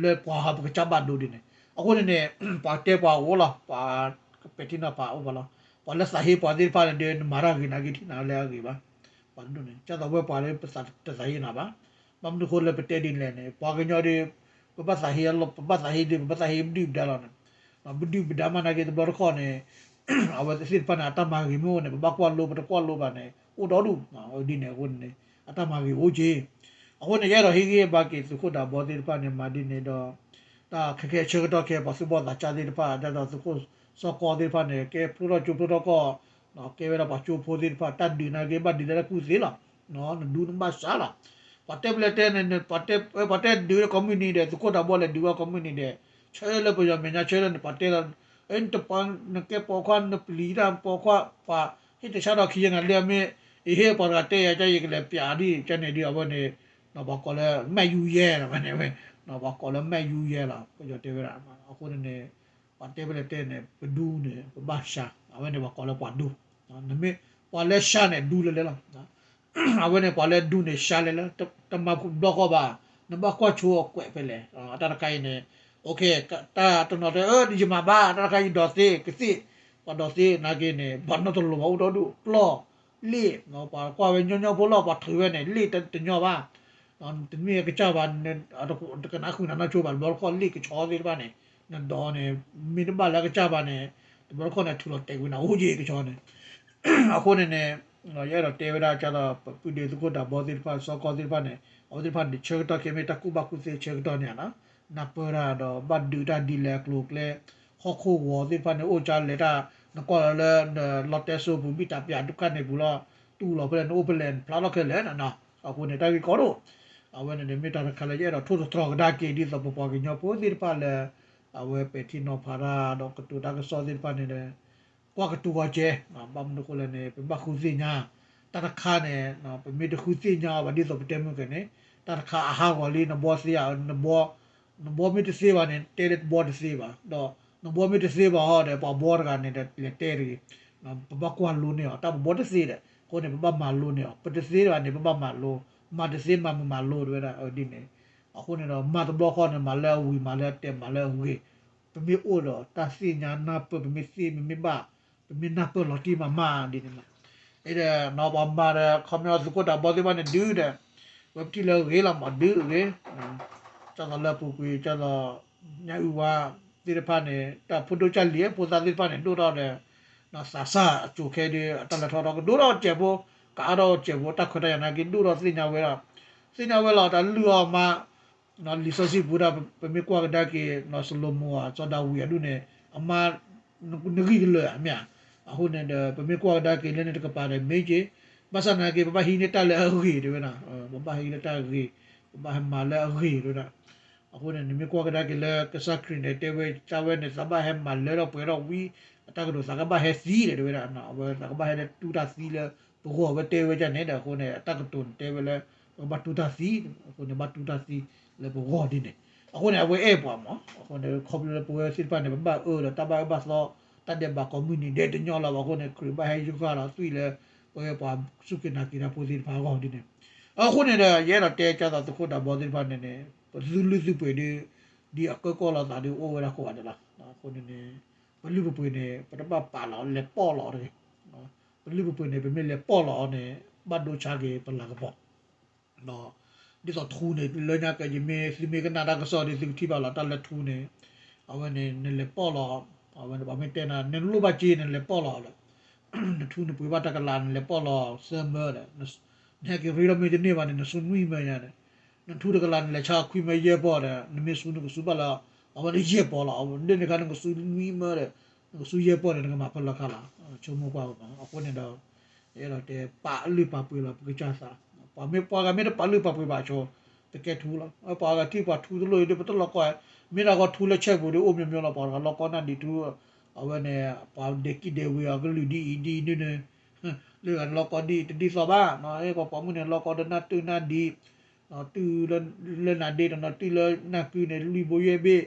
လၢပှၤဟးပကစၢ်ဘၣ်ဒိဒ်န့ၣ် အဃိန့ၣ်န့ၣ် ပှၤတဲပှၤအိၣ်လီၤ ပှၤကပဲာ်ထံနီၤဖးအိၣ်ပှၤလီၤ ပှၤလၢသးဟ့ပှၤသ့ၣ်တဖၣ်န့ၣ်ဒီး နမၤတၢ်ဂ့ၤနာ်က့ထံၣ်နၤလၢအဂ့ၤဘၣ် ပှၤတဒူၣ်န့ၣ် ကၢ်သိးဝဲပှၤလၢပသးတသးဟ့နၤဘၣ် ဘၣ်မနုၤဃိလၢပတဲဒ်လဲၣ်န့ၣ် ပှၤကညီဒီး ပဘၣ်သးဟ့ ပဘၣ်သးဟ့ဒီး ပဘၣ်သးဟ့ပဒုၣ်ပဒါလီၤန့ၣ် ပဒုၣ်ပဒါမးနာ်က့တဘျီတခီၣ်န့ၣ် အဝဲသ့ၣ်တဖၣ်န့ၣ် အတၢ်မၤဂ့ၤမ့ၢ်အိၣ်န့ၣ် ပဘၣ်ကွၢ်လိ ပတကွၢ်လိဘၣ်န့ၣ် အိၣ်ဒီဒူၣ် ဒ်န့ၣ်အဃိန့ၣ် အတၢ်မၤဂ့ၤအိၣ်က့ အဃိန့ၣ် ယအဲၣ်ဒိးဟ့ၣ်ဂံၢ်ဟ့ၣ်ဘါက့ၤသုးခိၣ်ဒးဘီသ့ၣ်တဖၣ်န့ၣ် မၤဒ်န့ၣ်ဒီး တၢ်ခဲခဲအဆၢကတီၢ်ခဲ ပှၤသူၣ်ဘီၣ်သးစၢ်သ့ၣ်တဖၣ် ဒ်သိးသုးခိၣ်စီၤကီသ့ၣ်တဖၣ်န့ၣ် ကဲဖျိထီၣ်ကၠိဖျိထီၣ်ကီၢ် ကဲဝဲဒၣ်ပှၤကၠိဖိသ့ၣ်တဖၣ် တၢ်ဒုးနာ်က့ဘၣ်ဒုးလၢတၢ်ကူၣ်သ့လီၤ နဒူနဘၣ်စးလီၤ ပှၤတဲပလဲၤတဲန့ၣ် ပှၤတဲဒုးဝဲကိးမုၢ်နံၤဒီး သုးခိၣ်ဒးဘီလဲၤဒုးဝဲကိးမုၢ်နံၤဒီး ဆၢလၢပယီၤမဲာ်ညါဆၢလၢန့ၣ် ပှၤတဲလီၤ နတပှၤ နကဲပိာ်ခွါ နပျံၤတၢ်ပိာ်ခွါ ပှၤဟ့ၣ်တဆါဒီးခံယဲၢ်နၤလၢအမ့ၢ် အဟ့ၣ်ပှၤတဂၤတဲယၤ ကၢ်ယကလဲၤပျးဒ် ကၢ်န့ၣ်ဒ်အဝဲန့ၣ် ပှၤကိးလၢမဲာ်ယူၤယဲၢ်လီၤ ဝဲန့ၣ်ဝဲ ပှၤကိးလၢမဲာ်ယူၤယဲၢ်လီၤ ပယီၤတဲဝဲဒၣ် အဃိန့ၣ်န့ၣ် ပှၤတဲပလဲၤတဲန့ၣ် ပဒူန့ၣ် ပဘၣ်စး အဝဲန့ၣ်ပှၤကိးလၢပှၤဒူ နမ့ၢ်ပှၤလၢစးန့ၣ် ဒူလဲၤလဲၤလီၤ အဝဲန့ၣ်ပှၤလၢဒူန့ၣ် စးလဲၤလၢ တမၤဘျီဃီဘၣ် နဘၣ်ကွၢ်ဆိအကွဲးဖဲလဲၣ် တၢ်တခါအံၤန့ၣ် တၢ်တနီၤတဲ ယမၤဘၣ် တၢ်တခါအံၤဒိးသ့ ကသ့ၣ် ပှၤဒိးသ့နာ်က့န့ၣ် ပှၤနီတလီၤဘၣ်အိၣ်ဒီဒူၣ် ကျီၢ် လ့ၣ် ပှၤကွၢ်ဝဲညီညီဖိလီၤ ပှၤထုးဝဲန့ၣ် လ့ၣ်တညီဘၣ် တမ့ၢ်အကစၢ်ဘၣ် တကနၣ်ဃုာ်နၤနီၢ်ဆိဘၣ် တဘျီတခီၣ်လ့ၣ်ကဆီသ့ၣ်တဖၣ်န့ၣ် နဒိးန့ၣ် မ့ၢ်တဘၣ်လၢအကစၢ်ဘၣ်န့ၣ် တဘျီတခီၣ်န့ၣ် ထုးလီၤတဲာ်ကွံာ်နၤအိၣ်ယ့ၣ်ကဆီန့ၣ် အဃိန့ၣ်န့ၣ် ယအဲၣ်ဒိးတဲဝဲဒၣ်ကၢ်သိး ပုၢ်ဒ့သုးခိၣ်ဒးဘီသ့ၣ်တဖၣ် စီၤကီသ့ၣ်တဖၣ်န့ၣ် အဝဲသ့ၣ်တဖၣ်န့ၣ် ဆၢကတီၢ်ခဲမ့ၢ်တၢ်ကူၣ်ဘၣ်ကူၣ်သ့ဆၢကတီၢ်န့ၣ်လီၤ နၢ်ပၢၢ်တၢ်ဒီး ဘၣ်ဒုးတၢ်ဒ်လဲၣ်အကျိၤအကျဲ ဟီၣ်ခိၣ်ဂီၤသ့ၣ်တဖၣ်န့ၣ် အိၣ်ကၢ်လဲၤတၢ် နကွၢ်လီၤလၢ လီတဲစိပူၤ ဘံၣ်တၢ်ပၠးဒုက္ခန့ၣ်ပူၤလီၤ တူၢ်လီၤဖဲလဲၣ် နအိၣ်ဖဲလဲၣ် နဖျါထီၣ်ခဲလၢာ်န့ၣ် အဃိန့ၣ် တၢ်ဂ့ၢ်ကီဒိၣ် အဝဲန့ၣ်မ့ၢ်တၢ်တခါလၢယအဲၣ်ဒိးထိၣ်သတြီၤကဒါက့ၤ ဒ်သိးပပှၤကညီဖိသ့ၣ်တဖၣ်လၢ အဝဲပဲာ်ထံနီၤဖးတၢ်ဒီးကတိၤတၢ်ကစီၣ်သ့ၣ်တဖၣ်န့ၣ်ဒီး ကွၢ်ကတိၤဂီၤကဲ, ဘၣ်မနုၤအဃိလဲၣ်န့ၣ် ပဘၣ်ဃုသ့ၣ်ညါ, တၢ်တခါန့ၣ် ပမ့ၢ်တဃုသ့ၣ်ညါအီၤဘၣ်ဒ်သိးပတဲမုၢ်ကဲန့ၣ် တၢ်တခါအဟးဂီၤလံ နဘီသ့ဧါ, နဘီမ့ၢ်တသ့ဘၣ်န့ၣ် တဲလၢဘီတသ့ဘၣ်, ဒီးနဘီမ့ၢ်တသ့ဘၣ်ဟီဒီး ပှၤဘီတဂၤန့ၣ်ဒီး လဲၤတဲတဂ့ၤ, ပဘၣ်ကွၢ်လိန့ၢ်အီၤ တၢ်ပဘီတသ့ဒီး အဃိန့ၣ် ပဘၣ်မၤလိန့ၢ်အီၤ, ပတသ့ဘၣ်န့ၣ် ပဘၣ်မၤလိ, မၤတသ့မၤမုာ်မၤလိတဝဲဒၣ်ဒ်န့ၣ်, အဃိန့ၣ်ဒီး မၤတဘျီဃီန့ၣ် မၤလၢအဝံၤ မၤလၢအတဲာ် မၤလၢအဂ့ၤ, ပမ့ၢ်အိၣ်ဒီးတၢ်သ့ၣ်ညါနၢ်ပၢၢ် ပမ့ၢ်သ့ ပမ့ၢ်ဘၣ် ပမ့ၢ်နၢ်ပၢၢ်လီၤတံၢ်မးမးဒ်န့ၣ်မး, အဒီးနီၢ်ပှၤမၤဒီး ခီပညီသုးခိၣ်ဒးဘီသ့ၣ်တဖၣ်န့ၣ်ဒုးဒီး ဝဲပထံၣ်လၢအဂ့ၤလီၤမး ဒုးအဂ့ၤ, ကၢ်သိးလၢအပူၤကွံာ် ကၢ်သိး ညၣ်အုၣ်ဝါသ့ၣ်တဖၣ်န့ၣ် တၢ်ဖိဒိၣ်ကၢ်လံၤဖိသၣ်သ့ၣ်တဖၣ်န့ၣ် ဒိၣ်ထီၣ်ဒီး သးစၢ်အစိၤခဲဒီး အတၢ်လဲၤထီၣ်ထီကဒိၣ်ထီၣ်စဲးဖိ, ကအါထီၣ်စဲးဖိ တၢ်ခွဲးတၢ်ယာ်နာ်က့ ဒိၣ်ထီၣ်သ့ၣ်ညါဝဲဒၣ်, သ့ၣ်ညါဝဲလီၤ တၢ်လုၢ်အီၤမး လံာ်စီဆှံပူၤဒၣ် ပမ့ၢ်ကွၢ်ကဒါက့ၤ နီၢ်စလိၤမိၤဧါ စီၤဒၤဝံးအဒူၣ်န့ၣ် အမါ နဂံၢ်ကလၢာ်ဧါ မ့ၢ်ဧါ, အဃိန့ၣ်ဒီး ပမ့ၢ်ကွၢ်ကဒါက့ၤလၢန့ၣ်တကပၤဒီး မ့ၢ်က့ၤ ဘၣ်ဆၣ်သနာ်က့ ပဘၣ်ဟံးန့ၢ်တၢ်လၢအဂ့ၤတဝဲဒၣ်, ပဘၣ်ဟံးလၢတၢ်ဂ့ၤ, ပဘၣ်ဟဲမၤလၢအဂ့ၤတဝဲဒၣ်, အဃိန့ၣ် နမ့ၢ်ကွၢ်ကဒါက့ၤလၢကစၢ်ခရံာ်န့ၣ် တဲဝဲ တၢ်ဝဲန့ၣ် သးဘၣ်ဟဲမၤလၢထီၣ်ပှဲၤထီၣ်ဝံ အတၢ်ကတိၤသးကဘၣ်ဟဲသံဒီးတဝဲဒၣ်, အဝဲသးကဘၣ်ဟဲလၢတူၢ်တၢ်သံလၢ ပဂီၢ်ဝဲတဲဝဲဒ်န့ၣ်ဒီး အဃိန့ၣ် အတၢ်ကတိၤန့ၣ်တဲဝဲလၢ ပကဘၣ်တူၢ်တၢ်သံ, အဃိန့ၣ် ဘၣ်တူၢ်တၢ်သံလၢပဂီၢ်ဒ်န့ၣ်, အဃိန့ၣ် အဝဲအဲၣ်ပှၤမး, အဃိန့ၣ် ခီဖျိလၢပဝဲသ့ၣ်တဖၣ်န့ၣ် ပဘၣ်အၢဒီးတၢ်ဘၣ်အၢဘၣ်သီ, တၢ်ဒဲးဘးကိးမုၢ်နံၤဒဲးတညီလၢၤဘၣ်အဃိန့ၣ် ခရံာ်ဘၣ်ဟဲယုၢ်ဃာ်လီၤသွံၣ်လၢ ပဝဲပှၤစူၢ်က့ၤနာ်က့ၤတၢ်ဖိသ့ၣ်တဖၣ်အဂီၢ်ဒ်န့ၣ်, အဃိန့ၣ်ဒီး ယအဲၣ်ဒိးတဲကၢ်သိးသုးခိၣ်ဒးဘီသ့ၣ်တဖၣ်န့ၣ်န့ၣ် ပသုလုၢ်သုပှ့ၤဒ် ဒ်အကၢကီၢ်လိာ်သးဒ်အိၣ်ဝဲဒၣ်ကိးဂၤဒဲးလီၤ, အဃိန့ၣ်န့ၣ် ပလုၢ်ပပှ့ၤန့ၣ် ပတဘၣ်ပာ်လီၤ လဲၤပီၣ်လီၤတဂ့ၤ, ပလုၢ်ပပှ့ၤန့ၣ် ပမ့ၢ်လဲၤပီၣ်လီၤအီၤန့ၣ် ဘၣ်ဒိဆါက့ၤပလၤကပီၤ ဒ်သိးထူန့ၣ် လၢညါကဲယမ့ၢ်သုမ့ၢ်ကနၣ်တၢ်ကစီၣ်ဒီး သုကထံၣ်ဘၣ်လီၤ တၢ်လၢထူန့ၣ်, အဝဲန့ၣ် နလဲၤပီၣ်လီၤ, အဝဲန့ၣ် ပှၤမ့ၢ်တဲနၤ နလိၣ်ဘၣ်စ့ နလဲၤပီၣ်လီၤဒီး နထူနပှ့ၤဘၣ်တၢ်ကလၤ နလဲၤပီၣ်လီၤသၢမၢဒီး နဟဲက့ၤရ့ဒီးမ့ၢ်တန့ၢ်ဘၣ်န့ၣ် နစူနွံမၢညါန့ၣ်, နထူတကလၤ နလဲၤဆါခွံမၢယဲၢ်ပီၢ်ဒီး နမ့ၢ်စူနကစူဘၣ်လၢ အဝဲန့ၣ်ယဲၢ်ပီၢ်လီၤ, အဝဲန့ၣ်တခါ နကစူနွံမၢဒီး နကစူယဲၢ်ပီၢ်န့ၣ် နကမၤဖဲလဲၣ်ခါလီၤ, ဆိကမိၣ်ကွၢ်မး, အဃိန့ၣ်ဒီး ယအဲၣ်ဒိးတဲ ပာ်လုၢ်ပာ်ပှ့ၤလီၤ ပကစၢ်သး, ပှၤမ့ၢ်ပှၤဂၤမ့ၢ်တပာ်လုၢ်ပာ်ပှ့ၤဘၣ်ဆိ, တကဲထူလီၤ, ပှၤဂၤထံၣ်ပှၤထူတလိၣ်အံၤဒီး ပတလိၣ်ကီၢ်, မ့ၢ်ဒၣ်ဂီၤထူလၢဆဲပူၤဒီး အိၣ်မညီမညီလီၤ, ပှၤတဂၤလိၣ်ကီၢ်နၢ်ဒံးထူ, အဝဲန့ၣ် ပှၤဒဲးကံၣ်ဒဲးဝ့ၤအီၤကလုာ်ဒ်အံၤဒ်အံၤဒ်န့ၣ်, လၢဂၤန့ၣ်လိၣ်ကီၢ်ဒ်အံၤတဒ်သိးဘၣ်, ပှၤပိာ်မုၣ်န့ၣ် လိၣ်ကီၢ်ဒီးနၢ်တုၢ်နၢ်ဒံး, တုၢ်လၢနၤဒ့တနီၤ တုၢ်လၢနၢ်ကုန့ၣ် လွံၢ်ဘိယဲၢ်ဘ့ၣ်,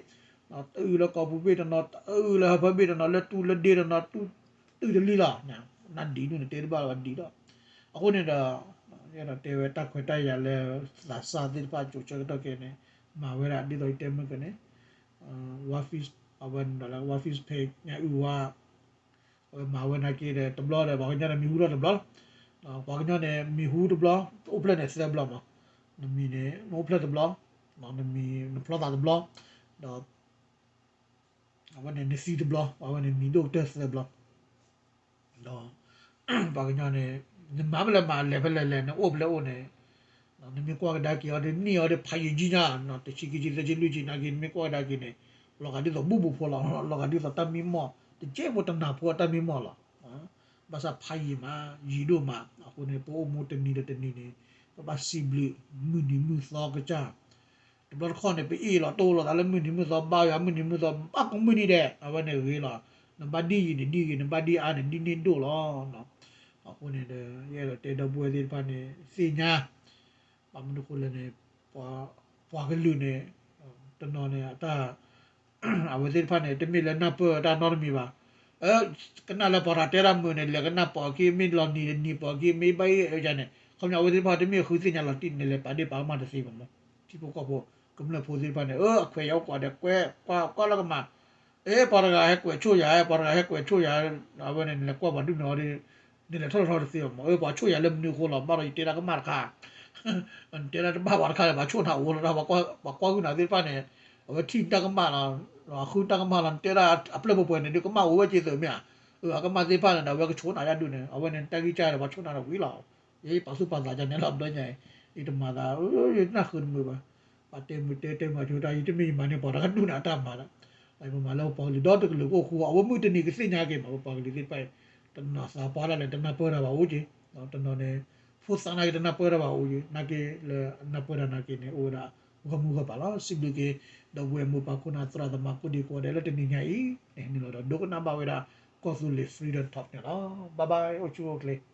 တုၢ်လၢကီၢ်ပူၤဘ့ၣ်တနီၤ တုၢ်လၢဟၢဖၢဘ့ၣ်တနီၤ လၢတူၢ်လၢဒ့တနီၤ တုၢ်တလံလီၤ, နၢ်ဒံးဒ်န့ၣ် တဲတဘၣ်လီၤဒံးလီၤ, အဃိန့ၣ်ဒီး ယအဲၣ်ဒိးတဲဝဲတၢ်ခွဲးတၢ်ယာ်လၢ သးစၢ်သ့ၣ်တဖၣ်ကၠိဆၢကတီၢ်ခဲအံၤန့ၣ် မၤဝဲဒၣ်ဒ်သိးယတဲမုၢ်ကန့ၣ်, ဝါဖံး အဝဲန့ၣ်ဒီးလၢ ဝါဖံးဖဲညၣ်အုၣ်ဝါ အဝဲမၤဝဲနာ်က့ဒီး တဘျီဒီး ပှၤကညီန့ၣ်မံၤဟူထီၣ်တဘျီ, ပှၤကညီန့ၣ်မံၤဟူတဘျီ, အိၣ်ဖျဲၣ်န့ၣ်သၢဘျီမး, နမံၤန့ၣ် နအိၣ်ဖျဲၣ်တဘျီ, နမံၤနဖျီသးတဘျီ, ဒီး အဝဲန့ၣ်နသံတဘျီ, အဝဲန့ၣ်မံၤဒိၣ်ကတၢၢ်သၢဘျီ, ဒီး ပှၤကညီန့ၣ် နမၤဖဲလဲၣ်မၤ လဲၤဖဲလဲၣ်လဲၤ နအိၣ်ဖဲလဲၣ်အိၣ်န့ၣ် နမ့ၢ်ကွၢ်ကဒါက့ၤအီၤဒီး န့ၢ်အီၤဒီးဖးယံာ်ကံညါ တဆံခံဆံသၢဆံလွံၢ်ဆံနာ်က့ နမ့ၢ်ကွၢ်ကဒါက့ၤန့ၣ် လီၤဂာ်ဒ်သိးဘူၣ်ဘူးဖိလီၤ, လီၤဂာ်ဒ်သိးတၢ်မံမီၢ် တကဲဖိတနၢ်ဖိအတၢ်မံမီၢ်လီၤ. ဘၣ်ဆၣ်ဖးယံာ်မး ယံာ်ဒိၣ်မး အဃိန့ၣ် ပအိၣ်မူတနံၤဒီးတနံၤန့ၣ် ပဘၣ်စံးဘျုးမုၢ်နံၤမုၢ်သီကစၢ် တဘျီတခီၣ်န့ၣ် ပအ့ၣ်လိာ်တိၢ်လိာ်သးလၢမုၢ်နံၤမုၢ်သီ ဘါယွၤမုၢ်နံၤမုၢ်သီ ဘၣ်ကိးမုၢ်နံၤဒဲး အဝဲန့ၣ်ဂ့ၤလီၤ. နဘၣ်ဒ်အံၤန့ၣ်ဒ်ဂ့ၤ နဘၣ်ဒ်အါန့ၣ်ဒ်န့ၢ်ဒိၣ်လီၤ. အဃိန့ၣ်ဒီး ယအဲၣ်ဒိးတဲဒီပုၢ်ဝဲၢ်သ့ၣ်တဖၣ်န့ၣ် သ့ၣ်ညါ ဘၣ်မနုၤအဃိလဲၣ်န့ၣ် ပှၤကလုာ်န့ၣ် တနီၤန့ၣ် အတၢ် အဝဲသ့ၣ်တဖၣ်န့ၣ် တမ့ၢ်လၢနၢ်ပၢၢ်တၢ်နီတမံၤဘၣ်. ကနၣ်လၢပှၤတဂၤတဲတၢ်မုာ်န့ၣ် လဲၤကနၣ်ပိာ်အခံ မ့ၢ်လီၤနံၤတနံၤပိာ်အခံ မ့ၢ်ဘၣ်အ့ၣ်အၢယၤန့ၣ် ခီပညီအဝဲသ့ၣ်တဖၣ်တမ့ၢ်ဃုသ့ၣ်ညါလီၤတံၢ်န့ၣ် လဲၤပာ်ဒ့ၣ်ပာ်ကမၣ်တသ့ဘၣ်မး. ထံဖိကီၢ်ဖိ ကမျၢၢ်ဖိသ့ၣ်တဖၣ်န့ၣ် အၢ အခွဲးယၤအိၣ်ကွၢ်ဒီး ကွဲကွၢ်ကွၢ်လၢကမၣ် အဲ ပှၤတဂၤဟဲကွဲးဆိၣ်ယၤ ပှၤတဂၤဟဲကွဲးဆိၣ်ယၤ အဝဲန့ၣ် နလဲၤကွၢ်ပှၤဒ်န့ၣ်အီၤဒီး နလဲၤထီၣ်ထီတသ့ဘၣ်မး. အၢ ပှၤဆိၣ်ယၤလၢမနုၤအဃိလီၤ ဘၣ်ဒီးယတဲတၢ်ကမၣ်တခါ နတဲဒၣ်တဘၣ်ပှၤတခါန့ၣ် ပှၤဆိၣ်နၤအိၣ်လီၤ ပှၤကွၢ်ဃုာ်နၤသ့ၣ်တဖၣ်န့ၣ် အဝဲထံၣ်နတၢ်ကမၣ်လီၤ ဃုတၢ်ကမၣ်လီၤ နတဲဒၣ်အပျဲၢ်ပှဲၤပှဲၤန့ၣ် ဒုးကမၣ်အိၣ်ဝဲက့ၤသၢမ့ၢ်ဧါ. အၢ အကမၣ်သ့ၣ်တဖၣ်န့ၣ်ဒီး အဝဲကဆိၣ်နၤယါဒုးန့ၣ် အဝဲန့ၣ် တၢ်ဂံၢ်စၢ်ဒီး ပှၤဆိၣ်နၤဒီးဝံၤလီၤ. ယဲယပာ်သူၣ်ပာ်သးယါန့ၣ်လီၤ ဘျီညါအံၤ ယတမၤသး ယနၢ်ဃုာ်တမုာ်ဘၣ်. ပှၤတဲမုာ်တဲတဲမုာ်အဆိ တၢ်ယတမ့ၢ် ယမၤန့ၢ်ပှၤတဂၤဒူၣ်န့ၣ် အတၢ်မၤလီၤ. ပမၤလၢပပှၤကလုာ်ဒီတကလုာ်ကအိၣ်ဃူ အဝဲမုၢ်တနံၤကသ့ၣ်ညါက့ၤမး ပပှၤကလုာ်သ့ၣ်တဖၣ် တနီၤသးပှၢ်ဒၣ်လဲာ် တနၢ်ပၢၢ်တၢ်ဘၣ်အိၣ်က့ၤ တနီၤန့ၣ် ဖိသၣ်နာ်က့ တနၢ်ပၢၢ်တၢ်ဘၣ်အိၣ်က့ၤ နာ်က့လၢအနၢ်ပၢၢ်တၢ်နာ်က့န့ၣ် အိၣ်ဝဲဒၣ် ဂီၢ်မုၢ်ဂီၢ်ပၤလီၤ. စံးဘျုးက့ၤ ဒီပုၢ်ဝဲၢ်မိၢ်ပၢ်ခိၣ်နၢ်သရၣ်သမါကိးဒံကိးဂၤဒဲးလၢတနံၤညါအံၤ န့ၣ်လီၤဒီး ဒိကနၣ်ဘၣ်ဝဲဒၣ် ကီၢ်သူလ့ၤ Freedom Talk န့ၣ်လီၤ. Bye bye, အိၣ်ဆူၣ်အိၣ်ချ့.